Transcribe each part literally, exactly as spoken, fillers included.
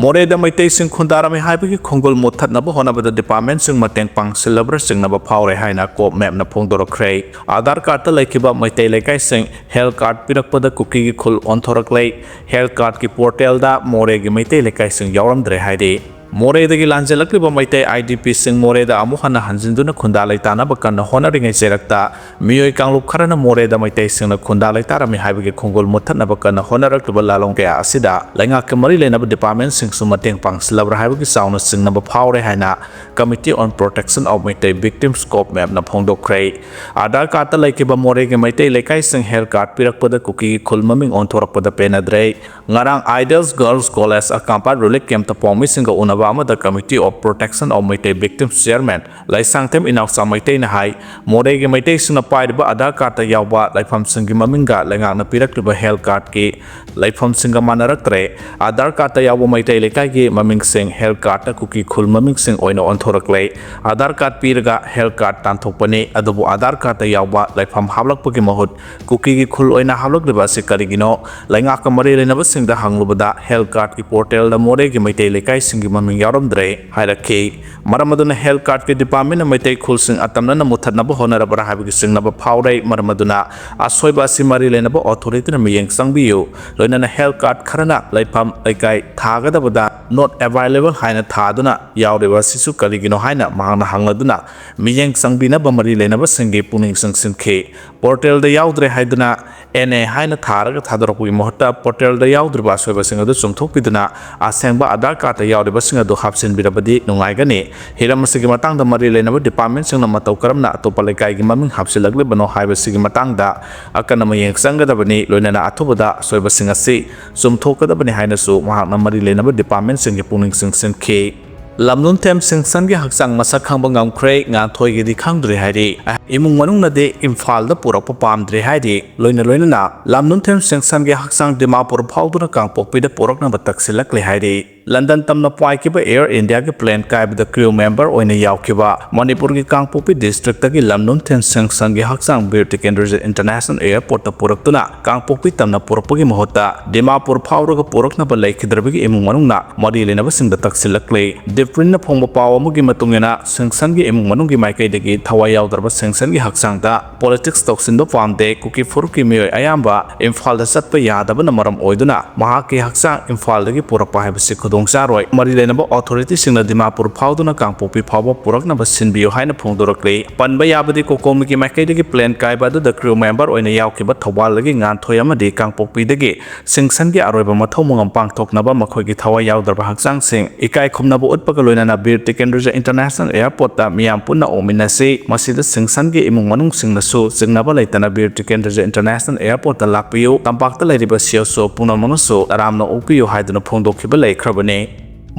ꯃꯣꯔꯦꯗ ꯃꯩꯇꯩꯁꯤꯡ ꯈꯨꯟꯗꯥꯔꯝꯃꯤ ꯍꯥꯏꯕꯒꯤ ꯈꯣꯡꯒꯨꯜ ꯃꯨꯠꯊꯠꯅꯕ ꯍꯣꯠꯅꯕꯗ departmentꯁꯤꯡ ꯃꯇꯦꯡ ꯄꯥꯡꯁꯤꯜꯂꯕ꯭ꯔꯥ ꯆꯤꯡꯅꯕ ꯐꯥꯎꯔꯦ ꯍꯥꯏꯅ COPMAPꯅ ꯐꯣꯡꯗꯣꯔꯛꯈ꯭ꯔꯦ꯫ ꯑꯥꯙꯥꯔ ꯀꯥꯔꯗꯇ ꯂꯩꯈꯤꯕ ꯃꯩꯇꯩ ꯂꯩꯀꯥꯏꯁꯤꯡ health card ꯄꯤꯔꯛꯄꯗ ꯀꯨꯀꯤꯒꯤ ꯈꯨꯜ ꯑꯣꯟꯊꯣꯔꯛꯂꯦ꯫ Health cardꯀꯤ portalꯗ ꯃꯣꯔꯦꯒꯤ ꯃꯩꯇꯩ ꯂꯩꯀꯥꯏꯁꯤꯡ ꯌꯥꯎꯔꯝꯗ꯭ꯔꯦ ꯍꯥꯏꯔꯤ꯫ ꯃꯣꯔꯦꯗꯒꯤ ꯂꯥꯟꯖꯦꯜꯂꯛꯂꯤꯕ ꯃꯩꯇꯩ IDPꯁꯤꯡ ꯃꯣꯔꯦꯗ ꯑꯃꯨꯛ ꯍꯟꯅ ꯍꯟꯖꯤꯟꯗꯨꯅ ꯈꯨꯟꯗꯥ ꯂꯩꯇꯥꯅꯕ ꯀꯟꯅ ꯍꯣꯠꯅꯔꯤꯉꯩ ꯆꯩꯔꯛꯇ ꯃꯤꯑꯣꯏ ꯀꯥꯡꯂꯨꯞ ꯈꯔꯅ ꯃꯣꯔꯦꯗ ꯃꯩꯇꯩꯁꯤꯡꯅ ꯈꯨꯟꯗꯥ ꯂꯩꯇꯥꯔꯝꯃꯤ ꯍꯥꯏꯕꯒꯤ ꯈꯣꯡꯒꯨꯜ ꯃꯨꯠꯊꯠꯅꯕ ꯀꯟꯅ ꯍꯣꯠꯅꯔꯛꯂꯤꯕ ꯂꯥꯂꯣꯡ ꯀꯌꯥ ꯑꯁꯤꯗ ꯂꯩꯉꯥꯛꯀ ꯃꯔꯤ ꯂꯩꯅꯕ departmentꯁꯤꯡꯁꯨ ꯃꯇꯦꯡ ꯄꯥꯡꯁꯤꯜꯂꯕ꯭ꯔꯥ ꯍꯥꯏꯕꯒꯤ ꯆꯥꯎꯅ ꯆꯤꯡꯅꯕ ꯐꯥꯎꯔꯦ ꯍꯥꯏꯅ Committee on Protection of Meitei Victims COPMAPꯅ ꯐꯣꯡꯗꯣꯛꯈ꯭ꯔꯦ꯫ Aadhaar ꯀꯥꯔꯗꯇ ꯂꯩꯈꯤꯕ ꯃꯣꯔꯦꯒꯤ ꯃꯩꯇꯩ ꯂꯩꯀꯥꯏꯁꯤꯡ health card ꯄꯤꯔꯛꯄꯗ ꯀꯨꯀꯤꯒꯤ ꯈꯨꯜ ꯃꯃꯤꯡ ꯑꯣꯟꯊꯣꯔꯛꯄꯗ ꯄꯦꯟꯅꯗ꯭ꯔꯦ꯫ ꯉꯔꯥꯡ Ideals Girls College ꯑꯀꯥꯝꯄꯥꯠ relief campꯇ ꯄꯥꯎꯃꯤꯁꯤꯡꯒ ꯎꯅꯕ ꯑꯃꯗ Committee of Protection of Meitei Victims Chairman Leishangthem ꯏꯅꯥꯎꯆꯥ ꯃꯩꯇꯩꯅ ꯍꯥꯏ, ꯃꯣꯔꯦꯒꯤ ꯃꯩꯇꯩꯁꯤꯡꯅ ꯄꯥꯏꯔꯤꯕ ꯑꯥꯙꯥꯔ ꯀꯥꯔꯗꯇ ꯌꯥꯎꯕ ꯂꯩꯐꯝꯁꯤꯡꯒꯤ ꯃꯃꯤꯡꯒ ꯂꯩꯉꯥꯛꯅ ꯄꯤꯔꯛꯂꯤꯕ health cardꯀꯤ ꯂꯩꯐꯝꯁꯤꯡꯒ ꯃꯥꯟꯅꯔꯛꯇ꯭ꯔꯦ꯫ ꯑꯥꯙꯥꯔ ꯀꯥꯔꯗꯇ ꯌꯥꯎꯕ ꯃꯩꯇꯩ ꯂꯩꯀꯥꯏꯒꯤ ꯃꯃꯤꯡꯁꯤꯡ health cardꯇ ꯀꯨꯀꯤ ꯈꯨꯜ ꯃꯃꯤꯡꯁꯤꯡ ꯑꯣꯏꯅ ꯑꯣꯟꯊꯣꯔꯛꯂꯦ꯫ ꯑꯥꯙꯥꯔ ꯀꯥꯔꯗ ꯄꯤꯔꯒ health card ꯇꯥꯟꯊꯣꯛꯄꯅꯤ, ꯑꯗꯨꯕꯨ ꯑꯥꯙꯥꯔ ꯀꯥꯔꯗꯇ ꯌꯥꯎꯕ ꯂꯩꯐꯝ ꯍꯥꯞꯂꯛꯄꯒꯤ ꯃꯍꯨꯠ ꯀꯨꯀꯤꯒꯤ ꯈꯨꯜ ꯑꯣꯏꯅ ꯍꯥꯞꯂꯛꯂꯤꯕ ꯑꯁꯤ ꯀꯔꯤꯒꯤꯅꯣ? ꯂꯩꯉꯥꯛꯀ ꯃꯔꯤ ꯂꯩꯅꯕꯁꯤꯡꯗ ꯍꯪꯂꯨꯕꯗ health cardꯀꯤ portalꯗ ꯃꯣꯔꯦꯒꯤ ꯃꯩꯇꯩ ꯂꯩꯀꯥꯏꯁꯤꯡꯒꯤ ꯃꯃꯤꯡ ꯌꯥꯎꯔꯝꯗ꯭ꯔꯦ ꯍꯥꯏꯔꯛꯈꯤ꯫ ꯃꯔꯝ ꯑꯗꯨꯅ health cardꯀꯤ departmentꯅ ꯃꯩꯇꯩ ꯈꯨꯜꯁꯤꯡ ꯑꯇꯝꯅꯅ ꯃꯨꯠꯊꯠꯅꯕ ꯍꯣꯠꯅꯔꯕ꯭ꯔꯥ ꯍꯥꯏꯕꯒꯤ ꯆꯤꯡꯅꯕ ꯐꯥꯎꯔꯦ꯫ ꯃꯔꯝ ꯑꯗꯨꯅ ꯑꯁꯣꯏꯕ ꯑꯁꯤ ꯃꯔꯤ ꯂꯩꯅꯕ authorityꯅ ꯃꯤꯠꯌꯦꯡ ꯆꯪꯕꯤꯌꯨ꯫ ꯂꯣꯏꯅꯅ health card ꯈꯔꯅ ꯂꯩꯐꯝ ꯂꯩꯀꯥꯏ ꯊꯥꯒꯗꯕꯗ not available ꯍꯥꯏꯅ ꯊꯥꯗꯨꯅ ꯌꯥꯎꯔꯤꯕ ꯑꯁꯤꯁꯨ ꯀꯔꯤꯒꯤꯅꯣ ꯍꯥꯏꯅ ꯃꯍꯥꯛꯅ ꯍꯪꯂꯗꯨꯅ ꯃꯤꯠꯌꯦꯡ ꯆꯪꯕꯤꯅꯕ ꯃꯔꯤ ꯂꯩꯅꯕꯁꯤꯡꯒꯤ ꯄꯨꯛꯅꯤꯡ ꯆꯤꯡꯁꯤꯟꯈꯤ꯫ Portalꯗ ꯌꯥꯎꯗ꯭ꯔꯦ ꯍꯥꯏꯗꯨꯅ NA ꯍꯥꯏꯅ ꯊꯥꯔꯒ ꯊꯥꯗꯣꯔꯛꯄꯒꯤ ꯃꯍꯨꯠꯇ portalꯗ ꯌꯥꯎꯗ꯭ꯔꯤꯕ ꯑꯁꯣꯏꯕꯁꯤꯡ ꯑꯗꯨ ꯆꯨꯝꯊꯣꯛꯄꯤꯗꯨꯅ ꯑꯁꯦꯡꯕ ꯑꯥꯙꯥꯔ ꯀꯥꯔꯗꯇ ꯌꯥꯎꯔꯤꯕꯁꯤꯡ ꯑꯗꯨ ꯍꯥꯞꯆꯤꯟꯕꯤꯔꯕꯗꯤ ꯅꯨꯡꯉꯥꯏꯒꯅꯤ꯫ ꯍꯤꯔꯝ ꯑꯁꯤꯒꯤ ꯃꯇꯥꯡꯗ ꯃꯔꯤ ꯂꯩꯅꯕ departmentꯁꯤꯡꯅ ꯃꯇꯧ ꯀꯔꯝꯅ ꯑꯇꯣꯞꯄ ꯂꯩꯀꯥꯏꯒꯤ ꯃꯃꯤꯡ ꯍꯥꯞꯆꯤꯜꯂꯛꯂꯤꯕꯅꯣ ꯍꯥꯏꯕꯁꯤꯒꯤ ꯃꯇꯥꯡꯗ ꯑꯀꯟꯅ ꯃꯤꯠꯌꯦꯡ ꯆꯪꯒꯗꯕꯅꯤ, ꯂꯣꯏꯅꯅ ꯑꯊꯨꯕꯗ ꯑꯁꯣꯏꯕꯁꯤꯡ ꯑꯁꯤ ꯆꯨꯝꯊꯣꯛꯀꯗꯕꯅꯤ ꯍꯥꯏꯅꯁꯨ ꯃꯍꯥꯛꯅ ꯃꯔꯤ ꯂꯩꯅꯕ departmentꯁꯤꯡꯒꯤ ꯄꯨꯛꯅꯤꯡ ꯆꯤꯡꯁꯤꯟꯈꯤ꯫ ꯂꯝꯂꯨꯟꯊꯦꯝ ꯁꯤꯡꯁꯟꯒꯤ ꯍꯛꯆꯥꯡ ꯃꯁꯛ ꯈꯪꯕ ꯉꯝꯈ꯭ꯔꯦ, ꯉꯥꯟꯊꯣꯏꯒꯤꯗꯤ ꯈꯪꯗ꯭ꯔꯤ ꯍꯥꯏꯔꯤ꯫ ꯏꯃꯨꯡ ꯃꯅꯨꯡꯅꯗꯤ ꯏꯝꯐꯥꯜꯗ ꯄꯨꯔꯛꯄ ꯄꯥꯝꯗ꯭ꯔꯦ ꯍꯥꯏꯔꯤ꯫ ꯂꯣꯏꯅ ꯂꯣꯏꯅꯅ ꯂꯝꯅꯨꯡꯊꯦꯝ ꯁꯦꯡꯁꯟꯒꯤ ꯍꯛꯆꯥꯡ ꯗꯤꯃꯥꯄꯨꯔ ꯐꯥꯎꯗꯨꯅ ꯀꯥꯡꯄꯣꯛꯄꯤꯗ ꯄꯨꯔꯛꯅꯕ ꯇꯛꯁꯤꯜꯂꯛꯂꯦ ꯍꯥꯏꯔꯤ꯫ ꯂꯟꯗꯟ ꯇꯝꯅ ꯄꯥꯏꯈꯤꯕ ꯑꯦꯌꯔ ꯏꯟꯗꯤꯌꯥꯒꯤ ꯄ꯭ꯂꯦꯟ ꯀꯥꯏꯕꯗ ꯀ꯭ꯔꯤꯌꯨ ꯃꯦꯝꯕꯔ ꯑꯣꯏꯅ ꯌꯥꯎꯈꯤꯕ ꯃꯅꯤꯄꯨꯔꯒꯤ ꯀꯥꯡꯄꯣꯛꯄꯤ ꯗꯤꯁꯇ꯭ꯔꯤꯛꯇꯒꯤ ꯂꯝꯅꯨꯡꯊꯦꯝ ꯁꯦꯡꯁꯟꯒꯤ ꯍꯛꯆꯥꯡ ꯕꯤꯔ ꯇꯤꯀꯦꯟꯗ꯭ꯔꯖꯤꯠ ꯏꯟꯇꯔꯅꯦꯁꯅꯦꯜ ꯑꯦꯌꯔꯄꯣꯔꯠꯇ ꯄꯨꯔꯛꯇꯨꯅ ꯀꯥꯡꯄꯣꯛꯄꯤ ꯇꯝꯅ ꯄꯨꯔꯛꯄꯒꯤ ꯃꯍꯨꯠꯇ ꯗꯤꯃꯥꯄꯨꯔ ꯐꯥꯎꯔꯒ ꯄꯨꯔꯛꯅꯕ ꯂꯩꯈꯤꯗ꯭ꯔꯕꯒꯤ ꯏꯃꯨꯡ ꯃꯅꯨꯡꯅ ꯃꯔꯤ ꯂꯩꯅꯕꯁꯤꯡꯗ ꯇꯛꯁꯤꯜꯂꯛꯂꯤ꯫ ꯗꯤꯄ꯭ꯔꯤꯟꯅ ꯐꯣꯡꯕ ꯄꯥꯎ ꯑꯃꯒꯤ ꯃꯇꯨꯡ ꯏꯟꯅ, ꯁꯦꯡꯁꯟꯒꯤ ꯏꯃꯨꯡ ꯃꯅꯨꯡꯒꯤ ꯃꯥꯏꯀꯩꯗꯒꯤ ꯊꯋꯥꯏ ꯌꯥꯎꯗ꯭ꯔꯕ ꯁꯦꯡꯁꯟꯒꯤ ꯍꯛꯆꯥꯡꯗ ꯄꯣꯂꯤꯇꯤꯛꯁ ꯇꯧꯁꯤꯟꯕ ꯄꯥꯝꯗꯦ꯫ ꯀꯨꯀꯤ ꯐꯨꯔꯨꯞꯀꯤ ꯃꯤꯑꯣꯏ ꯑꯌꯥꯝꯕ ꯏꯝꯐꯥꯜꯗ ꯆꯠꯄ ꯌꯥꯗꯕꯅ ꯃꯔꯝ ꯑꯣꯏꯗꯨꯅ ꯃꯍꯥꯛꯀꯤ ꯍꯛꯆꯥꯡ ꯏꯝꯐꯥꯜꯗꯒꯤ ꯄꯨꯔꯛꯄ ꯍꯥꯏꯕꯁꯤ ꯈꯨꯗꯣꯡ ꯆꯥꯔꯣꯏ꯫ ꯃꯔꯤ ꯂꯩꯅꯕ ꯑꯣꯊꯣꯔꯤꯇꯤꯁꯤꯡꯅ ꯗꯤꯃꯥꯄꯨꯔ ꯐꯥꯎꯗꯨꯅ ꯀꯥꯡꯄꯣꯛꯄꯤ ꯐꯥꯎꯕ ꯄꯨꯔꯛꯅꯕ ꯁꯤꯟꯕꯤꯌꯨ ꯍꯥꯏꯅ ꯐꯣꯡꯗꯣꯔꯛꯂꯤ꯫ ꯄꯟꯕ ꯌꯥꯕꯗꯤ, ꯀꯣꯀꯣꯃꯤꯒꯤ ꯃꯥꯏꯀꯩꯗꯒꯤ ꯄ꯭ꯂꯦꯟ ꯀꯥꯏꯕ ꯑꯗꯨꯗ ꯀ꯭ꯔꯤꯌꯨ ꯃꯦꯝꯕꯔ ꯑꯣꯏꯅ ꯌꯥꯎꯈꯤꯕ ꯊꯧꯕꯥꯜꯗꯒꯤ ꯉꯥꯟꯊꯣꯏ ꯑꯃꯗꯤ ꯀꯥꯡꯄꯣꯛꯄꯤꯗꯒꯤ ꯁꯤꯡꯁꯟꯒꯤ ꯑꯔꯣꯏꯕ ꯃꯊꯧ ꯃꯉꯝ ꯄꯥꯡꯊꯣꯛꯅꯕ ꯃꯈꯣꯏꯒꯤ ꯊꯋꯥꯏ ꯌꯥꯎꯗ꯭ꯔꯕ ꯍꯛꯆꯥꯡꯁꯤꯡ ꯏꯀꯥꯏ ꯈꯨꯝꯅꯕ ꯎꯠꯄꯒ ꯂꯣꯏꯅꯅ ꯕꯤꯔ ꯇꯤꯀꯦꯟꯗ꯭ꯔꯖ ꯏꯟꯇꯔꯅꯦꯁꯅꯦꯜ ꯑꯦꯌꯔꯄꯣꯔꯠꯇ ꯃꯤꯌꯥꯝ ꯄꯨꯟꯅ ꯑꯣꯛꯃꯤꯟꯅꯁꯤ꯫ ꯃꯁꯤꯗ ꯁꯤꯡꯁꯟꯒꯤ ꯏꯃꯨꯡ ꯃꯅꯨꯡꯁꯤꯡꯅꯁꯨ ꯆꯤꯡꯅꯕ ꯂꯩꯇꯅ ꯕꯤꯔ ꯇꯤꯀꯦꯟꯗ꯭ꯔꯖ ꯏꯟꯇꯔꯅꯦꯁꯅꯦꯜ ꯑꯦꯌꯔꯄꯣꯔꯠꯇ ꯂꯥꯛꯄꯤꯌꯨ, ꯇꯝꯄꯥꯛꯇ ꯂꯩꯔꯤꯕ ꯁꯤ ꯑꯦꯁ ꯑꯣ ꯄꯨꯝꯅꯃꯛꯅꯁꯨ ꯇꯔꯥꯝꯅ ꯑꯣꯛꯄꯤꯌꯨ ꯍꯥꯏꯗꯨꯅ ꯐꯣꯡꯗꯣꯛꯈꯤꯕ ꯂꯩꯈ꯭ꯔꯕꯅꯤ꯫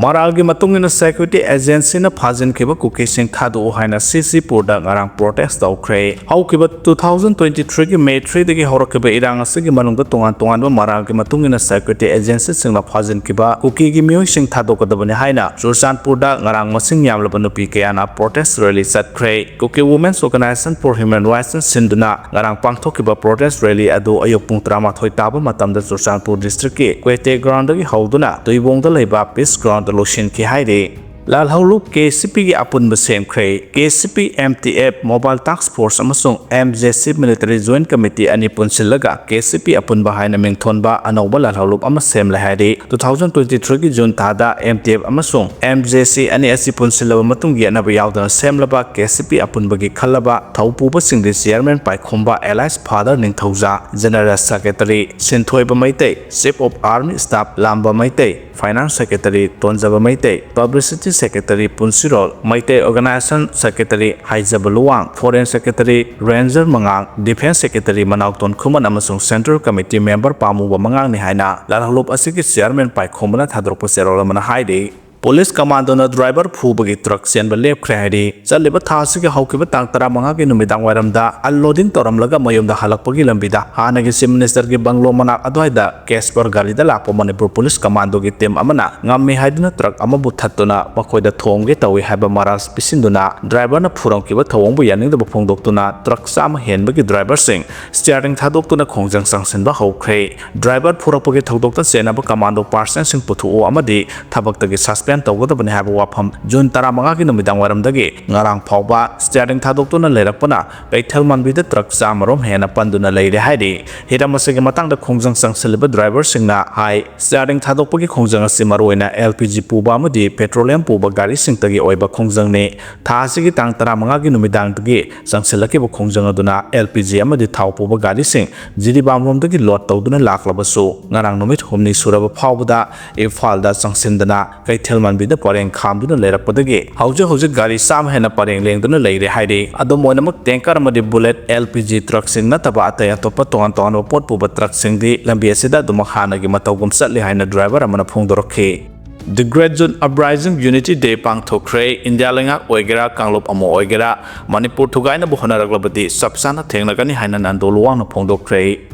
ꯃꯔꯥꯜꯒꯤ ꯃꯇꯨꯡ ꯏꯟꯅ ꯁꯦꯀ꯭ꯌꯨꯔꯤꯇꯤ ꯑꯦꯖꯦꯟꯁꯤꯅ ꯐꯥꯖꯤꯟꯈꯤꯕ ꯀꯨꯀꯤꯁꯤꯡ ꯊꯥꯗꯣꯛꯎ ꯍꯥꯏꯅ ꯁꯤ ꯁꯤ ꯄꯨꯔꯗ ꯉꯔꯥꯡ ꯄ꯭ꯔꯣꯇꯦꯁ ꯇꯧꯈ꯭ꯔꯦ꯫ ꯍꯧꯈꯤꯕ two thousand twenty three ꯒꯤ May three ꯗꯒꯤ ꯍꯧꯔꯛꯈꯤꯕ ꯏꯔꯥꯡ ꯑꯁꯤꯒꯤ ꯃꯅꯨꯡꯗ ꯇꯣꯉꯥꯟ ꯇꯣꯉꯥꯟꯕ ꯃꯔꯥꯜꯒꯤ ꯃꯇꯨꯡ ꯏꯟꯅ ꯁꯦꯀ꯭ꯌꯨꯔꯤꯇꯤ ꯑꯦꯖꯦꯟꯁꯤꯁꯤꯡꯅ ꯐꯥꯖꯤꯟꯈꯤꯕ ꯀꯨꯀꯤꯒꯤ ꯃꯤꯑꯣꯏꯁꯤꯡ ꯊꯥꯗꯣꯛꯀꯗꯕꯅꯤ ꯍꯥꯏꯅ ꯆꯨꯔꯆꯥꯟꯄꯨꯔꯗ ꯉꯔꯥꯡ ꯃꯁꯤꯡ ꯌꯥꯝꯂꯕ ꯅꯨꯄꯤ ꯀꯌꯥꯅ ꯄ꯭ꯔꯣꯇꯦꯁ ꯔꯦꯂꯤ ꯆꯠꯈ꯭ꯔꯦ꯫ Kuki Women's Organization for Human Rights ꯅ ꯁꯤꯟꯗꯨꯅ ꯉꯔꯥꯡ ꯄꯥꯡꯊꯣꯛꯈꯤꯕ ꯄ꯭ꯔꯣꯇꯦꯁ ꯔꯦꯂꯤ ꯑꯗꯨ ꯑꯌꯨꯛ ꯄꯨꯡ ꯇꯔꯥꯃꯥꯊꯣꯏ ꯇꯥꯕ ꯃꯇꯝꯗ ꯆꯨꯔꯆꯥꯟꯄꯨꯔ ꯗꯤꯁꯇ꯭ꯔꯤꯛꯀꯤ ꯀ꯭ꯋꯦꯇꯦ ꯒ꯭ꯔꯥꯎꯟꯗꯒꯤ ꯍꯧꯗꯨꯅ ꯇꯨꯏꯕꯣꯡꯗ ꯂꯩꯕ ꯄꯤꯁ ꯒ꯭ꯔꯥꯎꯟꯗ ꯂꯣꯏꯁꯤꯟꯈꯤ ꯍꯥꯏꯔꯤ꯫ ꯂꯥꯜꯍꯧꯂꯨꯞ ꯀꯦ ꯁꯤ ꯄꯤꯒꯤ ꯑꯄꯨꯟꯕ ꯁꯦꯝꯈ꯭ꯔꯦ꯫ K C P M T F Mobile Task Force ꯑꯃꯁꯨꯡ M J C Military Joint Committee ꯑꯅꯤ ꯄꯨꯟꯁꯤꯜꯂꯒ ꯀꯦ ꯁꯤ ꯄꯤ ꯑꯄꯨꯟꯕ ꯍꯥꯏꯅ ꯃꯤꯡꯊꯣꯟꯕ ꯑꯅꯧꯕ ꯂꯥꯜꯍꯧꯂꯨꯞ ꯑꯃ ꯁꯦꯝꯂꯦ ꯍꯥꯏꯔꯤ꯫ Two thousand twenty three ꯒꯤ ꯖꯨꯟ ꯊꯥꯗ ꯑꯦꯝ ꯇꯤ ꯑꯦꯐ ꯑꯃꯁꯨꯡ ꯑꯦꯝ ꯖꯦ ꯁꯤ ꯑꯅꯤ ꯑꯁꯤ ꯄꯨꯟꯁꯤꯜꯂꯕ ꯃꯇꯨꯡ ꯌꯦꯠꯅꯕ ꯌꯥꯎꯗꯅ ꯁꯦꯝꯂꯕ ꯀꯦ ꯁꯤ ꯄꯤ ꯑꯄꯨꯟꯕꯒꯤ ꯈꯜꯂꯕ ꯊꯧꯄꯨꯕꯁꯤꯡꯗꯤ ꯆꯤꯌꯔꯃꯦꯟ ꯄꯥꯏꯈꯣꯝꯕ Elais Father Ningthouja, general secretary Sinthoiba Meitei, chief of army staff Lamba Meitei, finance secretary Tonjaba Meitei, publicity secretary Punshirol Meitei, organisation secretary Haijaba Luwang, foreign secretary ꯔꯦꯟꯖꯔ ꯃꯉꯥꯡ, ꯗꯤꯐꯦꯟꯁ ꯁꯦꯀ꯭ꯔꯦꯇꯔꯤ ꯃꯅꯥꯎꯇꯣꯟ ꯈꯨꯃꯟ ꯑꯃꯁꯨꯡ ꯁꯦꯟꯇ꯭ꯔꯦꯜ ꯀꯃꯤꯇꯤ ꯃꯦꯝꯕꯔ ꯄꯥꯝꯃꯨꯕ ꯃꯉꯥꯡꯅꯤ ꯍꯥꯏꯅ ꯂꯥꯜꯍꯧꯂꯨꯞ ꯑꯁꯤꯒꯤ ꯆꯤꯌꯔꯃꯦꯟ ꯄꯥꯏꯈꯣꯝꯕꯅ ꯊꯥꯗꯣꯔꯛꯄ ꯆꯦꯔꯣꯜ ꯑꯃꯅ ꯍꯥꯏꯔꯤ꯫ ꯄꯨꯂꯤꯁ ꯀꯃꯥꯟꯗꯣꯅ ꯗ꯭ꯔꯥꯏꯚꯔ ꯐꯨꯕꯒꯤ ꯇ꯭ꯔꯛ ꯆꯦꯟꯕ ꯂꯦꯞꯈ꯭ꯔꯦ ꯍꯥꯏꯔꯤ꯫ ꯆꯠꯂꯤꯕ ꯊꯥ ꯑꯁꯤꯒꯤ ꯍꯧꯈꯤꯕ ꯇꯥꯡ ꯇꯔꯥꯃꯉꯥꯒꯤ ꯅꯨꯃꯤꯗꯥꯡ ꯋꯥꯏꯔꯝꯗ ꯑꯟꯂꯣꯗꯤꯡ ꯇꯧꯔꯝꯂꯒ ꯃꯌꯨꯝꯗ ꯍꯜꯂꯛꯄꯒꯤ ꯂꯝꯕꯤꯗ ꯍꯥꯟꯅꯒꯤ ꯆꯤꯐ ꯃꯤꯅꯤꯁꯇꯔꯒꯤ ꯕꯪꯒ꯭ꯂꯣ ꯃꯅꯥꯛ ꯑꯗꯨꯋꯥꯏꯗ ꯀꯦꯁꯄꯔ ꯒꯥꯔꯤꯗ ꯂꯥꯛꯄ ꯃꯅꯤꯄꯨꯔ ꯄꯨꯂꯤꯁ ꯀꯃꯥꯟꯗꯣꯒꯤ ꯇꯤꯝ ꯑꯃꯅ ꯉꯝꯃꯤ ꯍꯥꯏꯗꯨꯅ ꯇ꯭ꯔꯛ ꯑꯃꯕꯨ ꯊꯠꯇꯨꯅ ꯃꯈꯣꯏꯗ ꯊꯣꯝꯒꯦ ꯇꯧꯏ ꯍꯥꯏꯕ ꯃꯔꯥꯜ ꯄꯤꯁꯤꯟꯗꯨꯅ ꯗ꯭ꯔꯥꯏꯚꯔꯅ ꯐꯨꯔꯝꯈꯤꯕ ꯊꯧꯑꯣꯡꯕꯨ ꯌꯥꯅꯤꯡꯗꯕ ꯐꯣꯡꯗꯣꯛꯇꯨꯅ ꯇ꯭ꯔꯛ ꯆꯥꯝꯃ ꯍꯦꯟꯕꯒꯤ ꯗ꯭ꯔꯥꯏꯚꯔꯁꯤꯡ ꯁ꯭ꯇꯤꯌꯥꯔꯤꯡ ꯊꯥꯗꯣꯛꯇꯨꯅ ꯈꯣꯡꯖꯪ ꯆꯪꯁꯤꯟꯕ ꯍꯧꯈ꯭ꯔꯦ꯫ ꯗ꯭ꯔꯥꯏꯚꯔ ꯐꯨꯔꯛꯄꯒꯤ ꯊꯧꯗꯣꯛꯇ ꯆꯦꯟꯅꯕ ꯀꯃꯥꯟꯗꯣ ꯄꯥꯔꯁꯟꯁꯤꯡ ꯄꯨꯊꯣꯛꯎ ꯑꯃꯗꯤ ꯊꯕꯛꯇꯒꯤ ꯁꯁꯄꯦꯟ ꯇꯧꯒꯗꯕꯅꯤ ꯍꯥꯏꯕ ꯋꯥꯐꯝ ꯖꯨꯟ ꯇꯔꯥꯃꯉꯥꯒꯤ ꯅꯨꯃꯤꯗꯥꯡ ꯋꯥꯏꯔꯝꯗꯒꯤ ꯉꯔꯥꯡ ꯐꯥꯎꯕ ꯁ꯭ꯇꯤꯌꯥꯔꯤꯡ ꯊꯥꯗꯣꯛꯇꯨꯅ ꯂꯩꯔꯛꯄꯅ ꯀꯩꯊꯦꯜ ꯃꯥꯟꯕꯤꯗ ꯇ꯭ꯔꯛ ꯆꯥꯝꯃꯔꯣꯝ ꯍꯦꯟꯅ ꯄꯟꯗꯨꯅ ꯂꯩꯔꯦ ꯍꯥꯏꯔꯤ꯫ ꯍꯤꯔꯝ ꯑꯁꯤꯒꯤ ꯃꯇꯥꯡꯗ ꯈꯣꯡꯖꯪ ꯆꯪꯁꯤꯜꯂꯤꯕ ꯗ꯭ꯔꯥꯏꯚꯔꯁꯤꯡꯅ ꯍꯥꯏ, ꯁ꯭ꯇꯤꯌꯥꯔꯤꯡ ꯊꯥꯗꯣꯛꯄꯒꯤ ꯈꯣꯡꯖꯪ ꯑꯁꯤ ꯃꯔꯨꯑꯣꯏꯅ ꯑꯦꯜ ꯄꯤ ꯖꯤ ꯄꯨꯕ ꯑꯃꯗꯤ ꯄꯦꯇ꯭ꯔꯣꯂꯤꯌꯝ ꯄꯨꯕ ꯒꯥꯔꯤꯁꯤꯡꯇꯒꯤ ꯑꯣꯏꯕ ꯈꯣꯡꯖꯪꯅꯤ꯫ ꯊꯥ ꯑꯁꯤꯒꯤ ꯇꯥꯡ ꯇꯔꯥꯃꯉꯥꯒꯤ ꯅꯨꯃꯤꯗꯥꯡꯗꯒꯤ ꯆꯪꯁꯤꯜꯂꯛꯈꯤꯕ ꯈꯣꯡꯖꯪ ꯑꯗꯨꯅ ꯑꯦꯜ ꯄꯤ ꯖꯤ ꯑꯃꯗꯤ ꯊꯥꯎ ꯄꯨꯕ ꯒꯥꯔꯤꯁꯤꯡ ꯖꯤꯔꯤꯕꯥꯝꯔꯣꯝꯗꯒꯤ ꯂꯣꯗ ꯇꯧꯗꯨꯅ ꯂꯥꯛꯂꯕꯁꯨ ꯉꯔꯥꯡ ꯅꯨꯃꯤꯠ ꯍꯨꯝꯅꯤ ꯁꯨꯔꯕ ꯐꯥꯎꯕꯗ ꯏꯝꯐꯥꯜꯗ ꯆꯪꯁꯤꯟꯗꯅ ꯀꯩꯊꯦꯜ ꯃꯥꯟꯕꯤꯗ ꯄꯔꯦꯡ ꯈꯥꯝꯗꯨꯅ ꯂꯩꯔꯛꯄꯗꯒꯤ ꯍꯧꯖꯤꯛ ꯍꯧꯖꯤꯛ ꯒꯥꯔꯤ ꯆꯥꯝꯃ ꯍꯦꯟꯅ ꯄꯔꯦꯡ ꯂꯦꯡꯗꯨꯅ ꯂꯩꯔꯦ ꯍꯥꯏꯔꯤ꯫ ꯑꯗꯨꯝ ꯑꯣꯏꯅꯃꯛ ꯇꯦꯡꯀꯔ ꯑꯃꯗꯤ ꯕꯨꯂꯦꯠ, ꯑꯦꯜ ꯄꯤ ꯖꯤ ꯇ꯭ꯔꯛꯁꯤꯡ ꯅꯠꯇꯕ ꯑꯇꯩ ꯑꯇꯣꯞꯄ ꯇꯣꯉꯥꯟ ꯇꯣꯉꯥꯟꯕ ꯄꯣꯠ ꯄꯨꯕ ꯇ꯭ꯔꯛꯁꯤꯡꯗꯤ ꯂꯝꯕꯤ ꯑꯁꯤꯗ ꯑꯗꯨꯃꯛ ꯍꯥꯟꯅꯒꯤ ꯃꯇꯧꯒꯨꯝ ꯆꯠꯂꯤ ꯍꯥꯏꯅ ꯗ꯭ꯔꯥꯏꯚꯔ ꯑꯃꯅ ꯐꯣꯡꯗꯣꯔꯛꯈꯤ꯫ The Great June Uprising Unity Day ꯄꯥꯡꯊꯣꯛꯈ꯭ꯔꯦ꯫ ꯏꯟꯗꯤꯌꯥ ꯂꯩꯉꯥꯛ ꯑꯣꯏꯒꯦꯔꯥ, ꯀꯥꯡꯂꯨꯞ ꯑꯃ ꯑꯣꯏꯒꯦꯔꯥ, ꯃꯅꯤꯄꯨꯔ ꯊꯨꯒꯥꯏꯅꯕ ꯍꯣꯠꯅꯔꯛꯂꯕꯗꯤ ꯆꯞ ꯆꯥꯅ ꯊꯦꯡꯅꯒꯅꯤ ꯍꯥꯏꯅ Nando ꯂꯨꯋꯥꯡꯅ ꯐꯣꯡꯗꯣꯛꯈ꯭ꯔꯦ꯫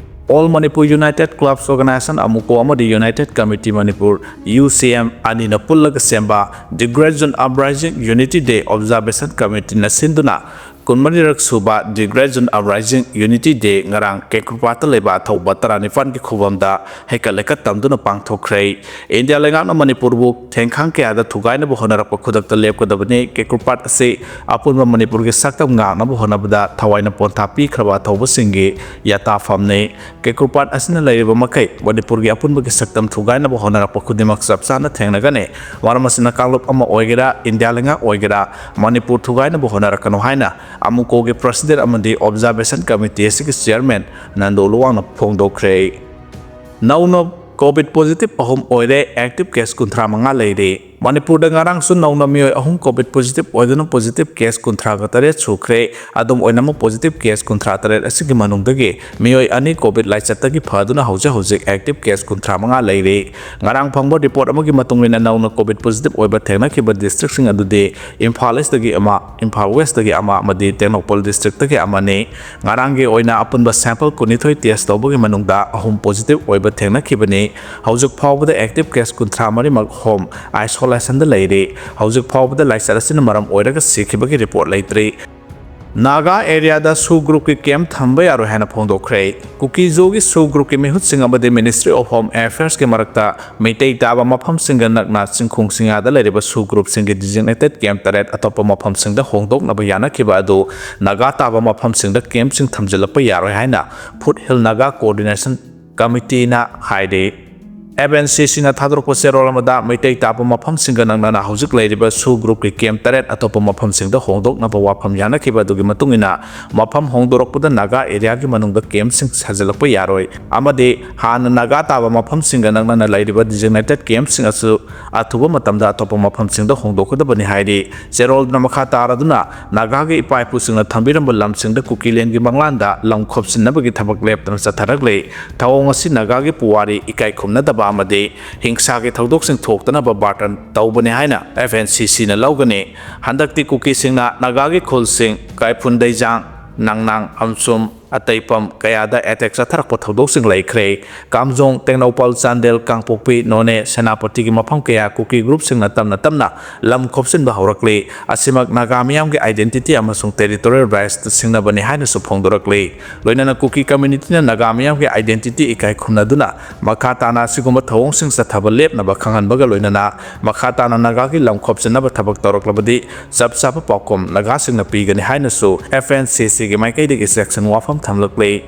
All Manipur United Clubs Organization, ꯑꯃꯨꯀꯣ, ꯑꯃꯗꯤ United Committee Manipur, ꯌꯨ ꯁꯤ ꯑꯦꯝ, ꯑꯅꯤꯅ ꯄꯨꯜꯂꯒ ꯁꯦꯝꯕ The Great June Uprising Unity Day Observation Committeeꯅ ꯁꯤꯟꯗꯨꯅ ꯀꯨꯟꯃꯔꯤꯔꯛ ꯁꯨꯕ The Great June Uprising Unity Day ꯉꯔꯥꯡ ꯀꯦꯀ꯭ꯔꯨꯄꯥꯠꯇ ꯂꯩꯕ ꯑꯊꯧꯕ ꯇꯔꯥꯅꯤꯄꯥꯟꯒꯤ ꯈꯨꯕꯝꯗ ꯍꯩꯀꯠ ꯂꯩꯀꯠ ꯇꯝꯗꯨꯅ ꯄꯥꯡꯊꯣꯛꯈ꯭ꯔꯦ꯫ ꯏꯟꯗꯤꯌꯥ ꯂꯩꯉꯥꯛꯅ ꯃꯅꯤꯄꯨꯔꯕꯨ ꯊꯦꯡꯈꯥꯡ ꯀꯌꯥꯗ ꯊꯨꯒꯥꯏꯅꯕ ꯍꯣꯠꯅꯔꯛꯄ ꯈꯨꯗꯛꯇ ꯂꯦꯞꯀꯗꯕꯅꯤ꯫ ꯀꯦꯀ꯭ꯔꯨꯄꯥꯠ ꯑꯁꯤ ꯑꯄꯨꯟꯕ ꯃꯅꯤꯄꯨꯔꯒꯤ ꯁꯛꯇꯝ ꯉꯥꯛꯅꯕ ꯍꯣꯠꯅꯕꯗ ꯊꯋꯥꯏꯅ ꯄꯣꯟꯊꯥ ꯄꯤꯈ꯭ꯔꯕ ꯑꯊꯧꯕꯁꯤꯡꯒꯤ ꯌꯥꯇꯥꯐꯝꯅꯤ꯫ ꯀꯦꯀ꯭ꯔꯨꯄꯥꯠ ꯑꯁꯤꯅ ꯂꯩꯔꯤꯕ ꯃꯈꯩ ꯃꯅꯤꯄꯨꯔꯒꯤ ꯑꯄꯨꯟꯕꯒꯤ ꯁꯛꯇꯝ ꯊꯨꯒꯥꯏꯅꯕ ꯍꯣꯠꯅꯔꯛꯄ ꯈꯨꯗꯤꯡꯃꯛ ꯆꯞ ꯆꯥꯅ ꯊꯦꯡꯅꯒꯅꯤ꯫ ꯃꯔꯝ ꯑꯁꯤꯅ ꯀꯥꯡꯂꯨꯞ ꯑꯃ ꯑꯣꯏꯒꯦꯔꯥ, ꯏꯟꯗꯤꯌꯥ ꯂꯩꯉꯥꯛ ꯑꯣꯏꯒꯦꯔꯥ, ꯃꯅꯤꯄꯨꯔ ꯊꯨꯒꯥꯏꯅꯕ ꯍꯣꯠꯅꯔꯛꯀꯅꯨ ꯍꯥꯏꯅ ꯑꯃꯨꯀꯣꯒꯤ president ꯑꯃꯗꯤ observation committee ꯑꯁꯤꯒꯤ chairman ꯅꯟꯗꯣ ꯂꯨꯋꯥꯡꯅ ꯐꯣꯡꯗꯣꯛꯈ꯭ꯔꯦ꯫ ꯅꯧꯅ COVID positive ꯑꯍꯨꯝ ꯑꯣꯏꯔꯦ, active case ꯀꯨꯟꯊ꯭ꯔꯥ ꯃꯉꯥ ꯂꯩꯔꯦ꯫ ꯃꯅꯤꯄꯨꯔꯗ ꯉꯔꯥꯡꯁꯨ ꯅꯧꯅ ꯃꯤꯑꯣꯏ ꯑꯍꯨꯝ COVID positive ꯑꯣꯏꯗꯨꯅ positive case ꯀꯨꯟꯊ꯭ꯔꯥꯒ ꯇꯔꯦꯠ ꯁꯨꯈ꯭ꯔꯦ꯫ ꯑꯗꯨꯝ ꯑꯣꯏꯅꯃꯛ positive case ꯀꯨꯟꯊ꯭ꯔꯥ ꯇꯔꯦꯠ ꯑꯁꯤꯒꯤ ꯃꯅꯨꯡꯗꯒꯤ ꯃꯤꯑꯣꯏ ꯑꯅꯤ COVID ꯂꯥꯏꯆꯠꯇꯒꯤ ꯐꯗꯨꯅ ꯍꯧꯖꯤꯛ ꯍꯧꯖꯤꯛ active case ꯀꯨꯟꯊ꯭ꯔꯥ ꯃꯉꯥ ꯂꯩꯔꯤ꯫ ꯉꯔꯥꯡ ꯐꯪꯕ report ꯑꯃꯒꯤ ꯃꯇꯨꯡ ꯏꯟꯅ ꯅꯧꯅ COVID positive ꯑꯣꯏꯕ ꯊꯦꯡꯅꯈꯤꯕ districtꯁꯤꯡ ꯑꯗꯨꯗꯤ ꯏꯝꯐꯥꯜ Eastꯇꯒꯤ ꯑꯃ, ꯏꯝꯐꯥꯜ Westꯇꯒꯤ ꯑꯃ ꯑꯃꯗꯤ ꯇꯦꯡꯅꯧꯄꯜ districtꯇꯒꯤ ꯑꯃꯅꯤ꯫ ꯉꯔꯥꯡꯒꯤ ꯑꯣꯏꯅ ꯑꯄꯨꯟꯕ sample ꯀꯨꯟꯅꯤꯊꯣꯏ test ꯇꯧꯕꯒꯤ ꯃꯅꯨꯡꯗ ꯑꯍꯨꯝ positive ꯑꯣꯏꯕ ꯊꯦꯡꯅꯈꯤꯕꯅꯤ꯫ ꯍꯧꯖꯤꯛ ꯐꯥꯎꯕꯗ active case ꯀꯨꯟꯊ꯭ꯔꯥ ꯃꯔꯤꯃꯛ home isolationꯗ ꯂꯩꯔꯤ꯫ ꯍꯧꯖꯤꯛ ꯐꯥꯎꯕꯗ ꯂꯥꯏꯆꯠ ꯑꯁꯤꯅ ꯃꯔꯝ ꯑꯣꯏꯔꯒ ꯁꯤꯈꯤꯕꯒꯤ report ꯂꯩꯇ꯭ꯔꯤ꯫ ꯅꯥꯒꯥ areaꯗ SoO groupꯀꯤ camp ꯊꯝꯕ ꯌꯥꯔꯣꯏ ꯍꯥꯏꯅ ꯐꯣꯡꯗꯣꯛꯈ꯭ꯔꯦ꯫ ꯀꯨꯀꯤ-ꯖꯣꯒꯤ SoO groupꯀꯤ ꯃꯤꯍꯨꯠꯁꯤꯡ ꯑꯃꯗꯤ Ministry of Home Affairsꯀꯤ ꯃꯔꯛꯇ ꯃꯩꯇꯩ ꯇꯥꯕ ꯃꯐꯝꯁꯤꯡꯒ ꯅꯛꯅ ꯆꯤꯡꯈꯣꯡ ꯆꯤꯡꯌꯥꯗ ꯂꯩꯔꯤꯕ SoO groupꯁꯤꯡꯒꯤ designated camp ꯇꯔꯦꯠ ꯑꯇꯣꯞꯄ ꯃꯐꯝꯁꯤꯡꯗ ꯍꯣꯡꯗꯣꯛꯅꯕ ꯌꯥꯅꯈꯤꯕ ꯑꯗꯨ ꯅꯥꯒꯥ ꯇꯥꯕ ꯃꯐꯝꯁꯤꯡꯗ campꯁꯤꯡ ꯊꯝꯖꯤꯜꯂꯛꯄ ꯌꯥꯔꯣꯏ ꯍꯥꯏꯅ Foothill Naga Coordination Committeeꯅ ꯍꯥꯏꯔꯤ꯫ FNCCꯅ ꯊꯥꯗꯣꯔꯛꯄ ꯆꯦꯔꯣꯜ ꯑꯃꯗ ꯃꯩꯇꯩ ꯇꯥꯕ ꯃꯐꯝꯁꯤꯡꯒ ꯅꯛꯅꯅ ꯍꯧꯖꯤꯛ ꯂꯩꯔꯤꯕ SoO groupꯀꯤ camp ꯇꯔꯦꯠ ꯑꯇꯣꯞꯄ ꯃꯐꯝꯁꯤꯡꯗ ꯍꯣꯡꯗꯣꯛꯅꯕ ꯋꯥꯐꯝ ꯌꯥꯅꯈꯤꯕ ꯑꯗꯨꯒꯤ ꯃꯇꯨꯡ ꯏꯟꯅ ꯃꯐꯝ ꯍꯣꯡꯗꯣꯔꯛꯄꯗ ꯅꯥꯒꯥ areaꯒꯤ ꯃꯅꯨꯡꯗ campꯁꯤꯡ ꯁꯥꯖꯤꯜꯂꯛꯄ ꯌꯥꯔꯣꯏ ꯑꯃꯗꯤ ꯍꯥꯟꯅ ꯅꯥꯒꯥ ꯇꯥꯕ ꯃꯐꯝꯁꯤꯡꯒ ꯅꯛꯅꯅ ꯂꯩꯔꯤꯕ designated campꯁꯤꯡ ꯑꯁꯨ ꯑꯊꯨꯕ ꯃꯇꯝꯗ ꯑꯇꯣꯞꯄ ꯃꯐꯝꯁꯤꯡꯗ ꯍꯣꯡꯗꯣꯛꯀꯗꯕꯅꯤ ꯍꯥꯏꯔꯤ꯫ ꯆꯦꯔꯣꯜꯗꯨꯅ ꯃꯈꯥ ꯇꯥꯔꯗꯨꯅ ꯅꯥꯒꯥꯒꯤ ꯏꯄꯥ ꯏꯄꯨꯁꯤꯡꯅ ꯊꯝꯕꯤꯔꯝꯕ ꯂꯝꯁꯤꯡꯗ ꯀꯨꯀꯤꯂꯦꯟꯒꯤ ꯃꯪꯂꯥꯟꯗ ꯂꯝ ꯈꯣꯞꯆꯤꯟꯅꯕꯒꯤ ꯊꯕꯛ ꯂꯦꯞꯇꯅ ꯆꯠꯊꯔꯛꯂꯤ꯫ ꯊꯧꯑꯣꯡ ꯑꯁꯤ ꯅꯥꯒꯥꯒꯤ ꯄꯨꯋꯥꯔꯤ ꯏꯀꯥꯏ ꯈꯨꯝꯅꯗꯕ ꯑꯃꯗꯤ ꯍꯤꯡꯁꯥꯒꯤ ꯊꯧꯗꯣꯛꯁꯤꯡ ꯊꯣꯛꯇꯅꯕ ꯕꯥꯔꯇꯟ ꯇꯧꯕꯅꯤ ꯍꯥꯏꯅ FNCCꯅ ꯂꯧꯒꯅꯤ꯫ ꯍꯟꯗꯛꯇꯤ ꯀꯨꯀꯤꯁꯤꯡꯅ ꯅꯥꯒꯥꯒꯤ ꯈꯨꯜꯁꯤꯡ ꯀꯥꯏꯐꯨꯟ ꯗꯩꯖꯥꯡ, ꯅꯪꯅꯥꯡ ꯑꯃꯁꯨꯡ ꯑꯇꯩꯄꯝ ꯀꯌꯥꯗ attack ꯆꯠꯊꯔꯛꯄ ꯊꯧꯗꯣꯛꯁꯤꯡ ꯂꯩꯈ꯭ꯔꯦ꯫ ꯀꯥꯝꯖꯣꯡ, ꯇꯦꯡꯅꯧꯄꯜ, ꯆꯥꯟꯗꯦꯜ, ꯀꯥꯡꯄꯣꯛꯄꯤ, ꯅꯣꯅꯦ, ꯁꯦꯅꯥꯄꯇꯤꯒꯤ ꯃꯐꯝ ꯀꯌꯥ ꯀꯨꯀꯤ groupꯁꯤꯡꯅ ꯇꯞꯅ ꯇꯞꯅ ꯂꯝ ꯈꯣꯞꯆꯤꯟꯕ ꯍꯧꯔꯛꯂꯤ꯫ ꯑꯁꯤꯃꯛ ꯅꯥꯒꯥ ꯃꯤꯌꯥꯝꯒꯤ identity ꯑꯃꯁꯨꯡ territorial rightsꯇ ꯁꯤꯡꯅꯕꯅꯤ ꯍꯥꯏꯅꯁꯨ ꯐꯣꯡꯗꯣꯔꯛꯂꯤ꯫ ꯂꯣꯏꯅꯅ ꯀꯨꯀꯤ communityꯅ ꯅꯥꯒꯥ ꯃꯤꯌꯥꯝꯒꯤ identity ꯏꯀꯥꯏ ꯈꯨꯝꯅꯗꯨꯅ ꯃꯈꯥ ꯇꯥꯅ ꯑꯁꯤꯒꯨꯝꯕ ꯊꯧꯑꯣꯡꯁꯤꯡ ꯆꯠꯊꯕ ꯂꯦꯞꯅꯕ ꯈꯪꯍꯟꯕꯒ ꯂꯣꯏꯅꯅ ꯃꯈꯥ ꯇꯥꯅ ꯅꯥꯒꯥꯒꯤ ꯂꯝ ꯈꯣꯞꯆꯤꯟꯅꯕ ꯊꯕꯛ ꯇꯧꯔꯛꯂꯕꯗꯤ ꯆꯞ ꯆꯥꯕ ꯄꯥꯎꯈꯨꯝ ꯅꯥꯒꯥꯁꯤꯡꯅ ꯄꯤꯒꯅꯤ ꯍꯥꯏꯅꯁꯨ FNCCꯒꯤ ꯃꯥꯏꯀꯩꯗꯒꯤ ꯆꯦꯛꯁꯤꯟ ꯋꯥꯐꯝ ꯊꯝꯂꯛꯂꯤ꯫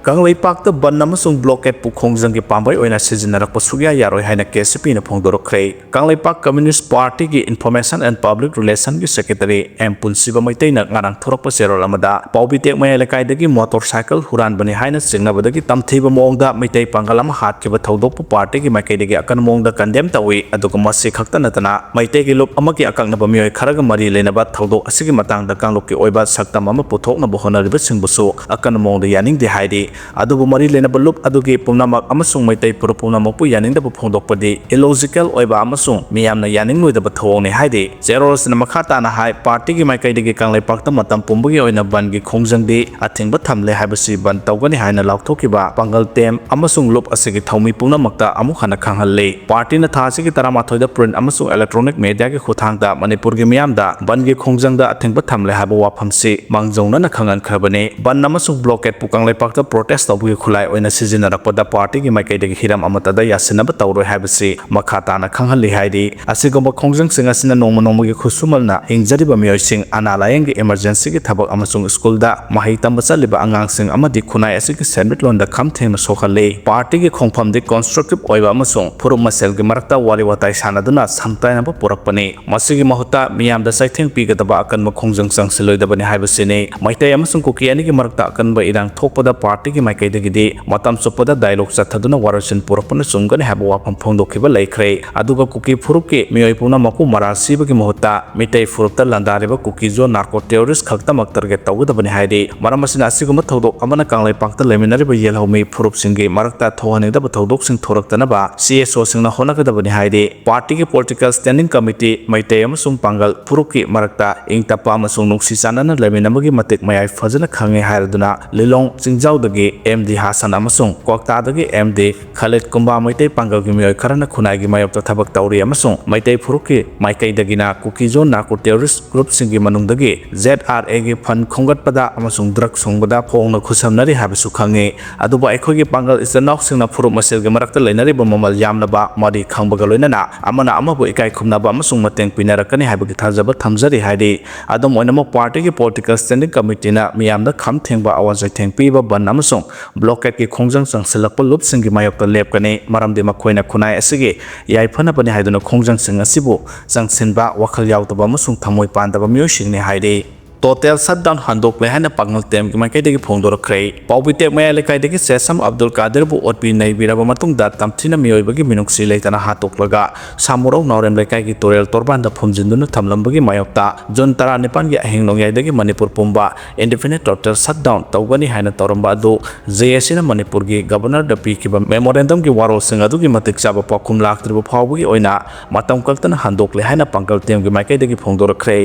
ꯀꯪꯂꯩꯄꯥꯛꯇ ꯕꯟ ꯑꯃꯁꯨꯡ ꯕ꯭ꯂꯣꯀꯦꯠꯄꯨ ꯈꯣꯡꯖꯪꯒꯤ ꯄꯥꯝꯕꯩ ꯑꯣꯏꯅ ꯁꯤꯖꯤꯟꯅꯔꯛꯄ ꯁꯨꯛꯌꯥ ꯌꯥꯔꯣꯏ ꯍꯥꯏꯅ ꯀꯦ ꯁꯤ ꯄꯤꯅ ꯐꯣꯡꯗꯣꯔꯛꯈ꯭ꯔꯦ꯫ ꯀꯪꯂꯩꯄꯥꯛ ꯀꯝꯃ꯭ꯌꯨꯅꯤꯁ꯭ꯠ ꯄꯥꯔꯇꯤꯒꯤ ꯏꯟꯐꯣꯔꯃꯦꯁꯟ ꯑꯦꯟ ꯄꯕ꯭ꯂꯤꯛ ꯔꯤꯂꯦꯁꯟꯒꯤ ꯁꯦꯀ꯭ꯔꯦꯇꯔꯤ ꯑꯦꯝ ꯄꯨꯟꯁꯤꯕ ꯃꯩꯇꯩꯅ ꯉꯔꯥꯡ ꯊꯣꯔꯛꯄ ꯆꯦꯔꯣꯜ ꯑꯃꯗ ꯄꯥꯎꯕꯤꯇꯦꯛ ꯃꯌꯥꯏ ꯂꯩꯀꯥꯏꯗꯒꯤ ꯃꯣꯇꯣꯔ ꯁꯥꯏꯀꯜ ꯍꯨꯔꯥꯟꯕꯅꯤ ꯍꯥꯏꯅ ꯆꯤꯡꯅꯕꯗꯒꯤ ꯇꯝꯊꯤꯕ ꯃꯑꯣꯡꯗ ꯃꯩꯇꯩ ꯄꯥꯡꯒꯜ ꯑꯃ ꯍꯥꯠꯈꯤꯕ ꯊꯧꯗꯣꯛꯄꯨ ꯄꯥꯔꯇꯤꯒꯤ ꯃꯥꯏꯀꯩꯗꯒꯤ ꯑꯀꯟꯕ ꯃꯑꯣꯡꯗ ꯀꯟꯗꯦꯝ ꯇꯧꯏ꯫ ꯑꯗꯨꯒ ꯃꯁꯤ ꯈꯛꯇ ꯅꯠꯇꯅ ꯃꯩꯇꯩꯒꯤ ꯂꯨꯞ ꯑꯃꯒꯤ ꯑꯀꯛꯅꯕ ꯃꯤꯑꯣꯏ ꯈꯔꯒ ꯃꯔꯤ ꯂꯩꯅꯕ ꯊꯧꯗꯣꯛ ꯑꯁꯤꯒꯤ ꯃꯇꯥꯡꯗ ꯀꯥꯡꯂꯨꯞꯀꯤ ꯑꯣꯏꯕ ꯁꯛꯇꯝ ꯑꯃ ꯄꯨꯊꯣꯛꯅꯕ ꯍꯣꯠꯅꯔꯤꯕꯁꯤꯡꯕꯨꯁꯨ ꯑꯀꯟꯕ ꯃꯑꯣꯡꯗ ꯌꯥꯅꯤꯡꯗꯦ ꯍꯥꯏꯔꯤ꯫ ꯑꯗꯨꯕꯨ ꯃꯔꯤ ꯂꯩꯅꯕ ꯂꯨꯞ ꯑꯗꯨꯒꯤ ꯄꯨꯝꯅꯃꯛ ꯑꯃꯁꯨꯡ ꯃꯩꯇꯩ ꯐꯨꯔꯨꯞ ꯄꯨꯝꯅꯃꯛꯄꯨ ꯌꯥꯅꯤꯡꯗꯕ ꯐꯣꯡꯗꯣꯛꯄꯗꯤ illogical ꯑꯣꯏꯕ ꯑꯃꯁꯨꯡ ꯃꯤꯌꯥꯝꯅ ꯌꯥꯅꯤꯡꯂꯣꯏꯗꯕ ꯊꯧꯑꯣꯡꯅꯤ ꯍꯥꯏꯔꯤ꯫ ꯆꯦꯔꯣꯜ ꯑꯁꯤꯅ ꯃꯈꯥ ꯇꯥꯅ ꯍꯥꯏ, ꯄꯥꯔꯇꯤꯒꯤ ꯃꯥꯏꯀꯩꯗꯒꯤ ꯀꯪꯂꯩꯄꯥꯛꯇ ꯃꯇꯝ ꯄꯨꯝꯕꯒꯤ ꯑꯣꯏꯅ ꯕꯟꯒꯤ ꯈꯣꯡꯖꯪꯗꯤ ꯑꯊꯤꯡꯕ ꯊꯝꯂꯦ ꯍꯥꯏꯕꯁꯤ ꯕꯟ ꯇꯧꯒꯅꯤ ꯍꯥꯏꯅ ꯂꯥꯎꯊꯣꯛꯈꯤꯕ ꯄꯥꯡꯒꯜ ꯇꯦꯝ ꯑꯃꯁꯨꯡ ꯂꯨꯞ ꯑꯁꯤꯒꯤ ꯊꯧꯃꯤ ꯄꯨꯝꯅꯃꯛꯇ ꯑꯃꯨꯛ ꯍꯟꯅ ꯈꯪꯍꯜꯂꯤ꯫ ꯄꯥꯔꯇꯤꯅ ꯊꯥ ꯑꯁꯤꯒꯤ ꯇꯔꯥꯃꯥꯊꯣꯏꯗ print ꯑꯃꯁꯨꯡ electronic mediaꯒꯤ ꯈꯨꯠꯊꯥꯡꯗ ꯃꯅꯤꯄꯨꯔꯒꯤ ꯃꯤꯌꯥꯝꯗ ꯕꯟꯒꯤ ꯈꯣꯡꯖꯪꯗ ꯑꯊꯤꯡꯕ ꯊꯝꯂꯦ ꯍꯥꯏꯕ ꯋꯥꯐꯝꯁꯤ ꯃꯥꯡꯖꯧꯅꯅ ꯈꯪꯍꯟꯈ꯭ꯔꯕꯅꯤ꯫ ꯕꯟ ꯑꯃꯁꯨꯡ ꯕ꯭ꯂꯣꯀꯦꯠꯄꯨ ꯀꯪꯂꯩꯄꯥꯛꯇ protest ꯇꯧꯕꯒꯤ ꯈꯨꯠꯂꯥꯏ ꯑꯣꯏꯅ ꯁꯤꯖꯤꯟꯅꯔꯛꯄꯗ ꯄꯥꯔꯇꯤꯒꯤ ꯃꯥꯏꯀꯩꯗꯒꯤ ꯍꯤꯔꯝ ꯑꯃꯠꯇꯗ ꯌꯥꯁꯤꯟꯅꯕ ꯇꯧꯔꯣꯏ ꯍꯥꯏꯕꯁꯤ ꯃꯈꯥ ꯇꯥꯅ ꯈꯪꯍꯜꯂꯤ ꯍꯥꯏꯔꯤ꯫ ꯑꯁꯤꯒꯨꯝꯕ ꯈꯣꯡꯖꯪꯁꯤꯡ ꯑꯁꯤꯅ ꯅꯣꯡꯃ ꯅꯣꯡꯃꯒꯤ ꯈꯨꯠꯁꯨꯃꯜꯅ ꯍꯤꯡꯖꯔꯤꯕ ꯃꯤꯑꯣꯏꯁꯤꯡ, ꯑꯅꯥ ꯂꯥꯌꯦꯡꯒꯤ emergencyꯒꯤ ꯊꯕꯛ ꯑꯃꯁꯨꯡ ꯁ꯭ꯀꯨꯜꯗ ꯃꯍꯩ ꯇꯝꯕ ꯆꯠꯂꯤꯕ ꯑꯉꯥꯡꯁꯤꯡ ꯑꯃꯗꯤ ꯈꯨꯟꯅꯥꯏ ꯑꯁꯤꯒꯤ ꯁꯦꯟꯃꯤꯠꯂꯣꯟꯗ ꯈꯝ ꯊꯦꯡꯅ ꯁꯣꯛꯍꯜꯂꯤ꯫ ꯄꯥꯔꯇꯤꯒꯤ ꯈꯣꯡꯐꯝꯗꯤ constructive ꯑꯣꯏꯕ ꯑꯃꯁꯨꯡ ꯐꯨꯔꯨꯞ ꯃꯁꯦꯜꯒꯤ ꯃꯔꯛꯇ ꯋꯥꯔꯤ ꯋꯥꯇꯥꯏ ꯁꯥꯟꯅꯗꯨꯅ ꯁꯪꯇꯥꯏꯅꯕ ꯄꯨꯔꯛꯄꯅꯤ꯫ ꯃꯁꯤꯒꯤ ꯃꯍꯨꯠꯇ ꯃꯤꯌꯥꯝꯗ ꯆꯩꯊꯦꯡ ꯄꯤꯒꯗꯕ ꯑꯀꯟꯕ ꯈꯣꯡꯖꯪ ꯆꯪꯁꯤꯜꯂꯣꯏꯗꯕꯅꯤ ꯍꯥꯏꯕꯁꯤꯅꯤ꯫ ꯃꯩꯇꯩ ꯑꯃꯁꯨꯡ ꯀꯨꯀꯤ ꯑꯅꯤꯒꯤ ꯃꯔꯛꯇ ꯑꯀꯟꯕ ꯏꯔꯥꯡ ꯊꯣꯛꯄꯗ ꯄꯥꯔꯇꯤꯒꯤ ꯃꯥꯏꯀꯩꯗꯒꯤꯗꯤ ꯃꯇꯝ ꯆꯨꯞꯄꯗ dialogue ꯆꯠꯊꯗꯨꯅ ꯋꯥꯔꯣꯏꯁꯤꯟ ꯄꯨꯔꯛꯄꯅ ꯆꯨꯝꯒꯅꯤ ꯍꯥꯏꯕ ꯋꯥꯐꯝ ꯐꯣꯡꯗꯣꯛꯈꯤꯕ ꯂꯩꯈ꯭ꯔꯦ꯫ ꯑꯗꯨꯒ ꯀꯨꯀꯤ ꯐꯨꯔꯨꯞꯀꯤ ꯃꯤꯑꯣꯏ ꯄꯨꯝꯅꯃꯛꯄꯨ ꯃꯔꯥꯜ ꯁꯤꯕꯒꯤ ꯃꯍꯨꯠꯇ ꯃꯤꯇꯩ ꯐꯨꯔꯨꯞꯇ ꯂꯥꯟꯗꯥꯔꯤꯕ ꯀꯨꯀꯤ-ꯖꯣ narco terrorist ꯈꯛꯇꯃꯛ target ꯇꯧꯒꯗꯕꯅꯤ ꯍꯥꯏꯔꯤ꯫ ꯃꯔꯝ ꯑꯁꯤꯅ, ꯑꯁꯤꯒꯨꯝꯕ ꯊꯧꯗꯣꯛ ꯑꯃꯅ ꯀꯪꯂꯩꯄꯥꯛꯇ ꯂꯩꯃꯤꯟꯅꯔꯤꯕ ꯌꯦꯜꯍꯧꯃꯤ ꯐꯨꯔꯨꯞꯁꯤꯡꯒꯤ ꯃꯔꯛꯇ ꯊꯣꯛꯍꯟꯅꯤꯡꯗꯕ ꯊꯧꯗꯣꯛꯁꯤꯡ ꯊꯣꯔꯛꯇꯅꯕ CSOꯁꯤꯡꯅ ꯍꯣꯠꯅꯒꯗꯕꯅꯤ ꯍꯥꯏꯔꯤ꯫ ꯄꯥꯔꯇꯤꯒꯤ political standing committee, ꯃꯩꯇꯩ ꯑꯃꯁꯨꯡ ꯄꯥꯡꯒꯜ ꯐꯨꯔꯨꯞꯀꯤ ꯃꯔꯛꯇ ꯏꯪ ꯇꯞꯄ ꯑꯃꯁꯨꯡ ꯅꯨꯡꯁꯤ ꯆꯥꯟꯅꯅ ꯂꯩꯃꯤꯟꯅꯕꯒꯤ ꯃꯇꯤꯛ ꯃꯌꯥꯏ ꯐꯖꯅ ꯈꯪꯉꯤ ꯍꯥꯏꯔꯗꯨꯅ, ꯂꯤꯂꯣꯡ ꯆꯤꯡꯖꯥꯎꯗꯒꯤ ꯑꯦꯝ ꯗꯤ ꯍꯥꯁꯟ ꯑꯃꯁꯨꯡ ꯀ꯭ꯋꯥꯛꯇꯥꯗꯒꯤ ꯑꯦꯝ ꯗꯤ ꯈꯥꯂꯤꯗ ꯀꯨꯝꯕ ꯃꯩꯇꯩ ꯄꯥꯡꯒꯜꯒꯤ ꯃꯤꯑꯣꯏ ꯈꯔꯅ ꯈꯨꯟꯅꯥꯏꯒꯤ ꯃꯥꯌꯣꯛꯇ ꯊꯕꯛ ꯇꯧꯔꯤ ꯑꯃꯁꯨꯡ ꯃꯩꯇꯩ ꯐꯨꯔꯨꯞꯀꯤ ꯃꯥꯏꯀꯩꯗꯒꯤꯅ ꯀꯨꯀꯤ-ꯖꯣ narco terrorist groupꯁꯤꯡꯒꯤ ꯃꯅꯨꯡꯗꯒꯤ ZRAꯒꯤ fund ꯈꯣꯝꯒꯠꯄꯗ ꯑꯃꯁꯨꯡ drug ꯁꯨꯡꯕꯗ ꯐꯣꯡꯅ ꯈꯨꯠꯁꯝꯅꯔꯤ ꯍꯥꯏꯕꯁꯨ ꯈꯪꯉꯤ꯫ ꯑꯗꯨꯕꯨ ꯑꯩꯈꯣꯏꯒꯤ ꯄꯥꯡꯒꯜ ꯏꯆꯤꯟ ꯏꯅꯥꯎꯁꯤꯡꯅ ꯐꯨꯔꯨꯞ ꯃꯁꯦꯜꯒꯤ ꯃꯔꯛꯇ ꯂꯩꯅꯔꯤꯕ ꯃꯃꯜ ꯌꯥꯝꯂꯕ ꯃꯔꯤ ꯈꯪꯕꯒ ꯂꯣꯏꯅꯅ ꯑꯃꯅ ꯑꯃꯕꯨ ꯏꯀꯥꯏ ꯈꯨꯝꯅꯕ ꯑꯃꯁꯨꯡ ꯃꯇꯦꯡ ꯄꯤꯅꯔꯛꯀꯅꯤ ꯍꯥꯏꯕꯒꯤ ꯊꯥꯖꯕ ꯊꯝꯖꯔꯤ ꯍꯥꯏꯔꯤ꯫ ꯑꯗꯨꯝ ꯑꯣꯏꯅꯃꯛ, ꯄꯥꯔꯇꯤꯒꯤ political standing committeeꯅ ꯃꯤꯌꯥꯝꯗ ꯈꯝ ꯊꯦꯡꯕ, ꯑꯋꯥ ꯆꯩꯊꯦꯡ ꯄꯤꯕ, ꯕꯟ ꯑꯃꯁꯨꯡ ꯑꯃꯁꯨꯡ blockade ꯀꯤ ꯈꯣꯡꯖꯪ ꯆꯪꯁꯤꯜꯂꯛꯄ ꯂꯨꯞꯁꯤꯡꯒꯤ ꯃꯥꯌꯣꯛꯇ ꯂꯦꯞꯀꯅꯤ, ꯃꯔꯝꯗꯤ ꯃꯈꯣꯏꯅ ꯈꯨꯟꯅꯥꯏ ꯑꯁꯤꯒꯤ ꯌꯥꯏꯐꯅꯕꯅꯤ ꯍꯥꯏꯗꯨꯅ ꯈꯣꯡꯖꯪꯁꯤꯡ ꯑꯁꯤꯕꯨ ꯆꯪꯁꯤꯟꯕ ꯋꯥꯈꯜ ꯌꯥꯎꯗꯕ ꯑꯃꯁꯨꯡ ꯊꯃꯣꯏ ꯄꯥꯟꯗꯕ ꯃꯤꯑꯣꯏꯁꯤꯡꯅꯤ ꯍꯥꯏꯔꯤ꯫ Total shutdown ꯍꯟꯗꯣꯛꯂꯦ ꯍꯥꯏꯅ ꯄꯥꯡꯒꯜ ꯇꯦꯝꯒꯤ ꯃꯥꯏꯀꯩꯗꯒꯤ ꯐꯣꯡꯗꯣꯔꯛꯈ꯭ꯔꯦ꯫ ꯄꯥꯎꯕꯤꯇꯦꯛ ꯃꯌꯥꯏ ꯂꯩꯀꯥꯏꯗꯒꯤ ꯁꯦꯁꯝ ꯑꯕꯗꯨꯜ ꯀꯥꯗꯤꯔꯕꯨ ꯑꯣꯠꯄꯤ ꯅꯩꯕꯤꯔꯕ ꯃꯇꯨꯡꯗ ꯇꯝꯊꯤꯅ ꯃꯤꯑꯣꯏꯕꯒꯤ ꯃꯤꯅꯨꯡꯁꯤ ꯂꯩꯇꯅ ꯍꯥꯠꯇꯣꯛꯂꯒ ꯁꯥꯃꯨꯔꯧ ꯅꯥꯎꯔꯦꯝ ꯂꯩꯀꯥꯏꯒꯤ ꯇꯨꯔꯦꯜ ꯇꯣꯔꯕꯥꯟꯗ ꯐꯨꯝꯖꯤꯟꯗꯨꯅ ꯊꯝꯂꯝꯕꯒꯤ ꯃꯥꯌꯣꯛꯇ ꯖꯨꯟ ꯇꯔꯥꯅꯤꯄꯥꯟꯒꯤ ꯑꯍꯤꯡ ꯅꯣꯡꯌꯥꯏꯗꯒꯤ ꯃꯅꯤꯄꯨꯔ ꯄꯨꯝꯕ indefinite total shutdown ꯇꯧꯒꯅꯤ ꯍꯥꯏꯅ ꯇꯧꯔꯝꯕ ꯑꯗꯨ ꯖꯦ ꯑꯦ ꯁꯤꯅ ꯃꯅꯤꯄꯨꯔꯒꯤ ꯒꯕꯔꯅꯔꯗ ꯄꯤꯈꯤꯕ memorandum ꯒꯤ ꯋꯥꯔꯣꯜꯁꯤꯡ ꯑꯗꯨꯒꯤ ꯃꯇꯤꯛ ꯆꯥꯕ ꯄꯥꯎꯈꯨꯝ ꯂꯥꯛꯇ꯭ꯔꯤꯕ ꯐꯥꯎꯕꯒꯤ ꯑꯣꯏꯅ ꯃꯇꯝ ꯀꯛꯇꯅ ꯍꯟꯗꯣꯛꯂꯦ ꯍꯥꯏꯅ ꯄꯥꯡꯒꯜ ꯇꯦꯝꯒꯤ ꯃꯥꯏꯀꯩꯗꯒꯤ ꯐꯣꯡꯗꯣꯔꯛꯈ꯭ꯔꯦ꯫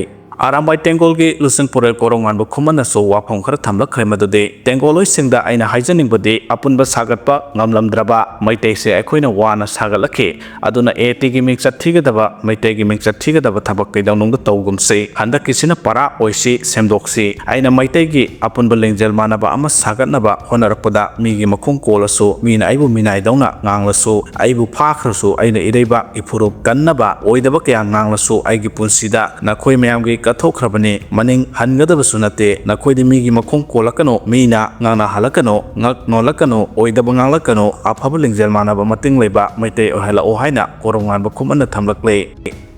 ꯑꯔꯥꯝꯕꯥꯏ ꯇꯦꯡꯒꯣꯜꯒꯤ ꯂꯨꯆꯤꯡ ꯄꯨꯔꯦꯜ ꯀꯣꯔꯧꯉꯥꯟꯕ ꯈꯨꯃꯟꯅꯁꯨ ꯋꯥꯐꯝ ꯈꯔ ꯊꯝꯂꯛꯈ꯭ꯔꯦ, ꯃꯗꯨꯗꯤ ꯇꯦꯡꯒꯣꯜꯂꯣꯏꯁꯤꯡꯗ ꯑꯩꯅ ꯍꯥꯏꯖꯅꯤꯡꯕꯗꯤ, ꯑꯄꯨꯟꯕ ꯁꯥꯒꯠꯄ ꯉꯝꯂꯝꯗ꯭ꯔꯕ ꯃꯩꯇꯩꯁꯦ ꯑꯩꯈꯣꯏꯅ ꯋꯥꯅ ꯁꯥꯒꯠꯂꯛꯈꯤ꯫ ꯑꯗꯨꯅ ꯑꯦ ꯇꯤꯒꯤ ꯃꯤꯡꯆꯠ ꯊꯤꯒꯗꯕ, ꯃꯩꯇꯩꯒꯤ ꯃꯤꯡꯆꯠ ꯊꯤꯒꯗꯕ ꯊꯕꯛ ꯀꯩꯗꯧꯅꯨꯡꯗ ꯇꯧꯒꯨꯝꯁꯤ꯫ ꯍꯟꯗꯛꯀꯤꯁꯤꯅ ꯄꯔꯥ ꯑꯣꯏꯁꯤ, ꯁꯦꯝꯗꯣꯛꯁꯤ꯫ ꯑꯩꯅ ꯃꯩꯇꯩꯒꯤ ꯑꯄꯨꯟꯕ ꯂꯤꯡꯖꯦꯜ ꯃꯥꯟꯅꯕ ꯑꯃ ꯁꯥꯒꯠꯅꯕ ꯍꯣꯠꯅꯔꯛꯄꯗ ꯃꯤꯒꯤ ꯃꯈꯣꯡ ꯀꯣꯜꯂꯁꯨ, ꯃꯤꯅ ꯑꯩꯕꯨ ꯃꯤꯅꯥꯏꯗꯧꯅ ꯉꯥꯡꯂꯁꯨ, ꯑꯩꯕꯨ ꯐꯥꯈ꯭ꯔꯁꯨ, ꯑꯩꯅ ꯏꯔꯩꯕꯥꯛ ꯏꯐꯨꯔꯨꯞ ꯀꯟꯅꯕ ꯑꯣꯏꯗꯕ ꯀꯌꯥ ꯉꯥꯡꯂꯁꯨ, ꯑꯩꯒꯤ ꯄꯨꯟꯁꯤꯗ ꯅꯈꯣꯏ ꯃꯌꯥꯝꯒꯤ ꯀꯠꯊꯣꯛꯈ꯭ꯔꯕꯅꯤ, ꯃꯅꯤꯡ ꯍꯟꯒꯗꯕꯁꯨ ꯅꯠꯇꯦ꯫ ꯅꯈꯣꯏꯗꯤ ꯃꯤꯒꯤ ꯃꯈꯣꯡ ꯀꯣꯜꯂꯛꯀꯅꯨ, ꯃꯤꯅ ꯉꯥꯡꯅꯍꯜꯂꯛꯀꯅꯨ, ꯉꯛ ꯅꯣꯜꯂꯛꯀꯅꯨ, ꯑꯣꯏꯗꯕ ꯉꯥꯡꯂꯛꯀꯅꯨ, ꯑꯐꯕ ꯂꯤꯡꯖꯦꯜ ꯃꯥꯟꯅꯕ ꯃꯇꯤꯡ ꯂꯩꯕ ꯃꯩꯇꯩ ꯑꯣꯏꯍꯜꯂꯛꯎ ꯍꯥꯏꯅ ꯀꯣꯔꯧꯉꯥꯟꯕ ꯈꯨꯃꯟꯅ ꯊꯝꯂꯛꯂꯦ꯫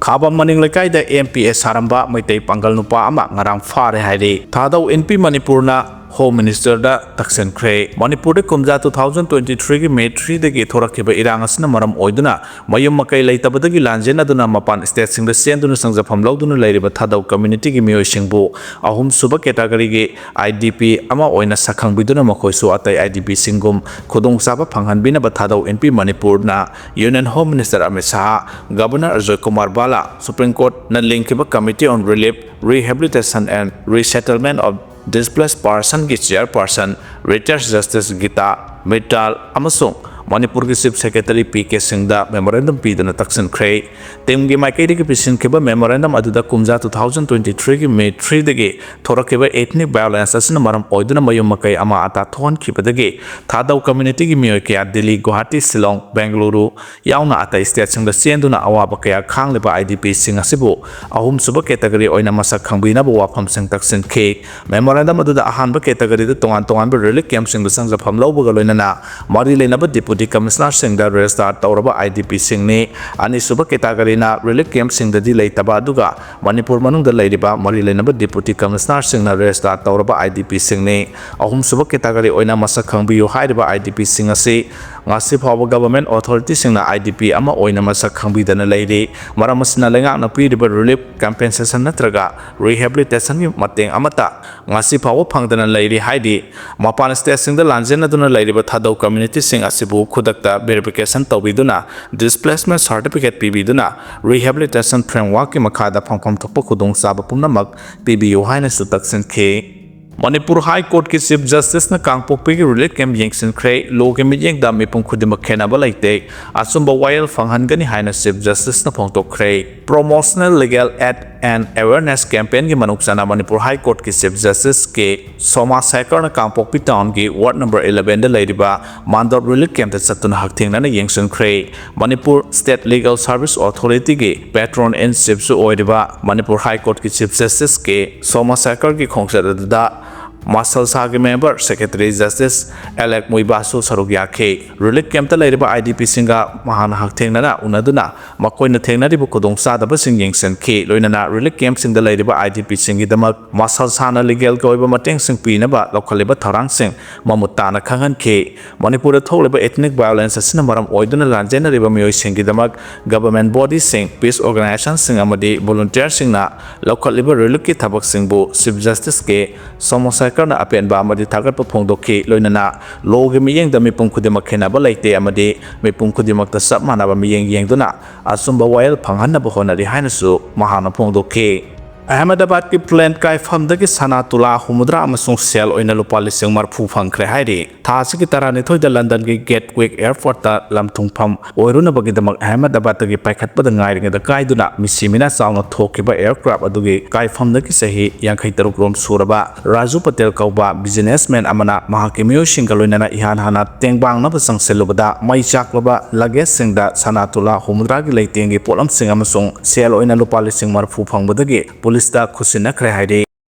ꯈꯥꯕꯝ ꯃꯅꯤꯡ ꯂꯩꯀꯥꯏꯗ ꯑꯦꯝ ꯄꯤ ꯑꯦ ꯁꯥꯔꯝꯕ ꯃꯩꯇꯩ ꯄꯥꯡꯒꯜ ꯅꯨꯄꯥ ꯑꯃ ꯉꯔꯥꯡ ꯐꯥꯔꯦ ꯍꯥꯏꯔꯤ꯫ ꯊꯥꯗꯧ ꯏꯟꯄꯤ ꯃꯅꯤꯄꯨꯔꯅ Home Minister ꯗ ꯇꯛꯁꯤꯟꯈ꯭ꯔꯦ꯫ ꯃꯅꯤꯄꯨꯔꯗ ꯀꯨꯝꯖꯥ two thousand twenty three ꯒꯤ May three ꯗꯒꯤ ꯊꯣꯔꯛꯈꯤꯕ ꯏꯔꯥꯡ ꯑꯁꯤꯅ ꯃꯔꯝ ꯑꯣꯏꯗꯨꯅ ꯃꯌꯨꯝ ꯃꯀꯩ ꯂꯩꯇꯕꯗꯒꯤ ꯂꯥꯟꯖꯦꯟꯅꯗꯨꯅ ꯃꯄꯥꯟ state ꯁꯤꯡꯗ ꯆꯦꯟꯗꯨꯅ ꯆꯪꯖꯐꯝ ꯂꯧꯗꯨꯅ ꯂꯩꯔꯤꯕ ꯊꯥꯗꯧ community ꯒꯤ ꯃꯤꯑꯣꯏꯁꯤꯡꯕꯨ ꯑꯍꯨꯝꯁꯨꯕ category ꯒꯤ I D P ꯑꯃ ꯑꯣꯏꯅ ꯁꯛꯈꯪꯕꯤꯗꯨꯅ ꯃꯈꯣꯏꯁꯨ ꯑꯇꯩ I D P ꯁꯤꯡꯒꯨꯝ ꯈꯨꯗꯣꯡꯆꯥꯕ ꯐꯪꯍꯟꯕꯤꯅꯕ ꯊꯥꯗꯧ ꯏꯟꯄꯤ ꯃꯅꯤꯄꯨꯔꯅ Union Home Minister Amit Shah, Governor Ajoy Kumar ꯕꯥꯂꯥ, Supreme Court ꯅ ꯂꯤꯡꯈꯤꯕ Committee on Relief, Rehabilitation and Resettlement of Displaced Person ꯒꯤ chairperson retired Justice ꯒꯤꯇꯥ ꯃꯤꯠꯇꯥꯜ ꯑꯃꯁꯨꯡ ꯃꯅꯤꯄꯨꯔꯒꯤ Chief Secretary ꯄꯤ ꯀꯦ ꯁꯤꯡꯗ memorandum ꯄꯤꯗꯨꯅ ꯇꯛꯁꯤꯟꯈ꯭ꯔꯦ꯫ ꯇꯤꯝꯒꯤ ꯃꯥꯏꯀꯩꯗꯒꯤ ꯄꯤꯁꯤꯟꯈꯤꯕ memorandum ꯑꯗꯨꯗ ꯀꯨꯝꯖꯥ two thousand twenty three ꯒꯤ May three ꯗꯒꯤ ꯊꯣꯔꯛꯈꯤꯕ ethnic violence ꯑꯁꯤꯅ ꯃꯔꯝ ꯑꯣꯏꯗꯨꯅ ꯃꯌꯨꯝ ꯃꯀꯩ ꯑꯃꯥ ꯑꯇꯥ ꯊꯣꯛꯍꯟꯈꯤꯕꯗꯒꯤ ꯊꯥꯗꯧ community ꯒꯤ ꯃꯤꯑꯣꯏ ꯀꯌꯥ ꯗꯤꯜꯂꯤ, ꯒꯨꯋꯥꯍꯥꯇꯤ, ꯁꯤꯂꯣꯡ, ꯕꯦꯡꯒꯂꯨꯔꯨ ꯌꯥꯎꯅ ꯑꯇꯩ state ꯁꯤꯡꯗ ꯆꯦꯟꯗꯨꯅ ꯑꯋꯥꯕ ꯀꯌꯥ ꯈꯥꯡꯂꯤꯕ I D P ꯁꯤꯡ ꯑꯁꯤꯕꯨ ꯑꯍꯨꯝꯁꯨꯕ category ꯑꯣꯏꯅ ꯃꯁꯛ ꯈꯪꯕꯤꯅꯕ ꯋꯥꯐꯝꯁꯤꯡ ꯇꯛꯁꯤꯟꯈꯤ꯫ Memorandum ꯑꯗꯨꯗ ꯑꯍꯥꯟꯕ category ꯗ ꯇꯣꯉꯥꯟ ꯇꯣꯉꯥꯟꯕ relief camp ꯁꯤꯡꯗ ꯆꯪꯖꯐꯝ ꯂꯧꯕꯒ ꯂꯣꯏꯅꯅ ꯃꯔꯤ ꯂꯩꯅꯕ Deputy Commissioner ꯁꯤꯡꯗ register ꯇꯧꯔꯕ I D P ꯁꯤꯡꯅꯤ꯫ ꯑꯅꯤꯁꯨꯕ category ꯅ relief camp ꯁꯤꯡꯗꯗꯤ ꯂꯩꯇꯕ ꯑꯗꯨꯒ ꯃꯅꯤꯄꯨꯔ ꯃꯅꯨꯡꯗ ꯂꯩꯔꯤꯕ ꯃꯔꯤ ꯂꯩꯅꯕ Deputy Commissioner ꯁꯤꯡꯅ register ꯇꯧꯔꯕ I D P ꯁꯤꯡꯅꯤ꯫ ꯑꯍꯨꯝꯁꯨꯕ category ꯑꯣꯏꯅ ꯃꯁꯛ ꯈꯪꯕꯤꯌꯨ ꯍꯥꯏꯔꯤꯕ I D P ꯁꯤꯡ ꯑꯁꯤ ꯉꯁꯤ ꯐꯥꯎꯕ government authority ꯁꯤꯡꯅ I D P ꯑꯃ ꯑꯣꯏꯅ ꯃꯁꯛ ꯈꯪꯕꯤꯗꯅ ꯂꯩꯔꯤ꯫ ꯃꯔꯝ ꯑꯁꯤꯅ ꯂꯩꯉꯥꯛꯅ ꯄꯤꯔꯤꯕ relief, compensation ꯅꯠꯇ꯭ꯔꯒ rehabilitation ꯒꯤ ꯃꯇꯦꯡ ꯑꯃꯠꯇ ꯉꯁꯤ ꯐꯥꯎꯕ ꯐꯪꯗꯅ ꯂꯩꯔꯤ ꯍꯥꯏꯔꯤ꯫ ꯃꯄꯥꯟ state ꯁꯤꯡꯗ ꯂꯥꯟꯖꯦꯟꯅꯗꯨꯅ ꯂꯩꯔꯤꯕ ꯊꯥꯗꯧ community ꯁꯤꯡ ꯑꯁꯤꯕꯨ ꯈꯨꯗꯛꯇ verification ꯇꯧꯕꯤꯗꯨꯅ, displacement certificate ꯄꯤꯕꯤꯗꯨꯅ, rehabilitation framework ꯀꯤ ꯃꯈꯥꯗ ꯐꯪꯐꯝ ꯊꯣꯛꯄ ꯈꯨꯗꯣꯡꯆꯥꯕ ꯄꯨꯝꯅꯃꯛ ꯄꯤꯕꯤꯌꯨ ꯍꯥꯏꯅꯁꯨ ꯇꯛꯁꯤꯟꯈꯤ꯫ ꯃꯅꯤꯄꯨꯔ High Court ꯀꯤ Chief Justice ꯅ ꯀꯥꯡꯄꯣꯛꯄꯤꯒꯤ relief camp ꯌꯦꯡꯁꯤꯟꯈ꯭ꯔꯦ꯫ Law ꯒꯤ ꯃꯤꯠꯌꯦꯡꯗ ꯃꯤꯄꯨꯝ ꯈꯨꯗꯤꯡꯃꯛ ꯈꯦꯠꯅꯕ ꯂꯩꯇꯦ, ꯑꯆꯨꯝꯕ ꯋꯥꯌꯦꯜ ꯐꯪꯍꯟꯒꯅꯤ ꯍꯥꯏꯅ Chief Justice ꯅ ꯐꯣꯡꯗꯣꯛꯈ꯭ꯔꯦ꯫ Promotional Legal Aid and Awareness Campaign ꯒꯤ ꯃꯅꯨꯡ ꯆꯟꯅ ꯃꯅꯤꯄꯨꯔ High Court ꯀꯤ Chief Justice ꯀꯦ ꯁꯣꯃꯥ ꯁꯦꯀꯔꯅ ꯀꯥꯡꯄꯣꯛꯄꯤ town ꯒꯤ ward number eleven ꯗ ꯂꯩꯔꯤꯕ ꯃꯥꯟꯗꯣꯞ relief camp ꯇ ꯆꯠꯇꯨꯅ ꯍꯛꯊꯦꯡꯅꯅ ꯌꯦꯡꯁꯤꯟꯈ꯭ꯔꯦ꯫ Manipur State Legal Service Authority ꯒꯤ Patron in Chief ꯁꯨ ꯑꯣꯏꯔꯤꯕ ꯃꯅꯤꯄꯨꯔ High Court ꯀꯤ Chief Justice ꯀꯦ ꯁꯣꯃꯥ ꯁꯦꯀꯔꯒꯤ ꯈꯣꯡꯆꯠ ꯑꯗꯨꯗ ꯃꯥꯁꯜꯁꯥꯒꯤ member Secretary Justice ꯑꯦꯂꯦꯛ ꯃꯨꯏꯕꯥꯁꯨ ꯁꯔꯨꯛ ꯌꯥꯈꯤ꯫ Relief camp ꯇ ꯂꯩꯔꯤꯕ I D P ꯁꯤꯡꯒ ꯃꯍꯥꯛꯅ ꯍꯛꯊꯦꯡꯅꯅ ꯎꯅꯗꯨꯅ ꯃꯈꯣꯏꯅ ꯊꯦꯡꯅꯔꯤꯕ ꯈꯨꯗꯣꯡꯆꯥꯗꯕꯁꯤꯡ ꯌꯦꯡꯁꯤꯟꯈꯤ꯫ ꯂꯣꯏꯅꯅ relief camp ꯁꯤꯡꯗ ꯂꯩꯔꯤꯕ I D P ꯁꯤꯡꯒꯤꯗꯃꯛ ꯃꯥꯁꯜꯁꯥꯅ legal ꯒꯤ ꯑꯣꯏꯕ ꯃꯇꯦꯡꯁꯤꯡ ꯄꯤꯅꯕ ꯂꯧꯈꯠꯂꯤꯕ ꯊꯧꯔꯥꯡꯁꯤꯡ ꯃꯃꯨꯠ ꯇꯥꯅ ꯈꯪꯍꯟꯈꯤ꯫ ꯃꯅꯤꯄꯨꯔꯗ ꯊꯣꯛꯂꯤꯕ ethnic violence ꯑꯁꯤꯅ ꯃꯔꯝ ꯑꯣꯏꯗꯨꯅ ꯂꯥꯟꯖꯦꯟꯅꯔꯤꯕ ꯃꯤꯑꯣꯏꯁꯤꯡꯒꯤꯗꯃꯛ government body ꯁꯤꯡ, peace organization ꯁꯤꯡ ꯑꯃꯗꯤ volunteer ꯁꯤꯡꯅ ꯂꯧꯈꯠꯂꯤꯕ relief ꯀꯤ ꯊꯕꯛꯁꯤꯡꯕꯨ Chief Justice ꯀꯦ ꯁꯣꯃꯥ ꯁꯦꯀꯔꯅ ꯑꯄꯦꯟꯕ ꯑꯃꯗꯤ ꯊꯥꯒꯠꯄ ꯐꯣꯡꯗꯣꯛꯈꯤ꯫ ꯂꯣꯏꯅꯅ law ꯒꯤ ꯃꯤꯠꯌꯦꯡꯗ ꯃꯤꯄꯨꯝ ꯈꯨꯗꯤꯡꯃꯛ ꯈꯦꯠꯅꯕ ꯂꯩꯇꯦ ꯑꯃꯗꯤ ꯃꯤꯄꯨꯝ ꯈꯨꯗꯤꯡꯃꯛꯇ ꯆꯞ ꯃꯥꯟꯅꯕ ꯃꯤꯠꯌꯦꯡ ꯌꯦꯡꯗꯨꯅ ꯑꯆꯨꯝꯕ ꯋꯥꯌꯦꯜ ꯐꯪꯍꯟꯅꯕ ꯍꯣꯠꯅꯔꯤ ꯍꯥꯏꯅꯁꯨ ꯃꯍꯥꯛꯅ ꯐꯣꯡꯗꯣꯛꯈꯤ꯫ ꯑꯍꯃꯗꯥꯕꯥꯗꯀꯤ ꯄ꯭ꯂꯦꯟ ꯀꯥꯏꯐꯝꯗꯒꯤ ꯁꯅꯥ ꯇꯨꯂꯥ ꯍꯨꯝꯐꯨꯇꯔꯥ ꯑꯃꯁꯨꯡ ꯁꯦꯜ ꯑꯣꯏꯅ ꯂꯨꯄꯥ ꯂꯤꯁꯤꯡ ꯃꯔꯤꯐꯨ ꯐꯪꯈ꯭ꯔꯦ ꯍꯥꯏꯔꯤ꯫ ꯊꯥ ꯑꯁꯤꯒꯤ ꯇꯔꯥꯅꯤꯊꯣꯏꯗ ꯂꯟꯗꯟꯒꯤ ꯒꯦꯠꯋꯤꯛ ꯑꯦꯌꯔꯄꯣꯔꯠꯇ ꯂꯝ ꯊꯨꯡꯐꯝ ꯑꯣꯏꯔꯨꯅꯕꯒꯤꯗꯃꯛ ꯑꯍꯃꯗꯥꯕꯥꯗꯇꯒꯤ ꯄꯥꯏꯈꯠꯄꯗ ꯉꯥꯏꯔꯤꯉꯩꯗ ꯀꯥꯏꯗꯨꯅ ꯃꯤꯁꯤ ꯃꯤꯅꯥ ꯆꯥꯎꯅ ꯊꯣꯛꯈꯤꯕ ꯑꯦꯌꯔꯀ꯭ꯔꯥꯐ ꯑꯗꯨꯒꯤ ꯀꯥꯏꯐꯝꯗꯒꯤ ꯆꯍꯤ ꯌꯥꯡꯈꯩ ꯇꯔꯨꯛ ꯔꯣꯝ ꯁꯨꯔꯕ ꯔꯥꯖꯨ ꯄꯇꯦꯜ ꯀꯧꯕ ꯕꯤꯖꯤꯅꯦꯁꯃꯦꯟ ꯑꯃꯅ ꯃꯍꯥꯛꯀꯤ ꯃꯤꯑꯣꯏꯁꯤꯡꯒ ꯂꯣꯏꯅꯅ ꯏꯍꯥꯟ ꯍꯥꯟꯅ ꯇꯦꯡꯕꯥꯡꯅꯕ ꯆꯪꯁꯤꯜꯂꯨꯕꯗ ꯃꯩ ꯆꯥꯛꯂꯕ ꯂꯒꯦꯖꯁꯤꯡꯗ ꯁꯅꯥ ꯇꯨꯂꯥ ꯍꯨꯝꯐꯨꯇꯔꯥꯒꯤ ꯂꯩꯇꯦꯡꯒꯤ ꯄꯣꯠꯂꯝꯁꯤꯡ ꯑꯃꯁꯨꯡ ꯁꯦꯜ ꯑꯣꯏꯅ ꯂꯨꯄꯥ ꯂꯤꯁꯤꯡ ꯃꯔꯤꯐꯨ ꯐꯪꯕꯗꯒꯤ ꯄꯨꯂꯤꯁꯇ ꯈꯨꯠꯁꯤꯟꯅꯈ꯭ꯔꯦ ꯍꯥꯏꯔꯤ꯫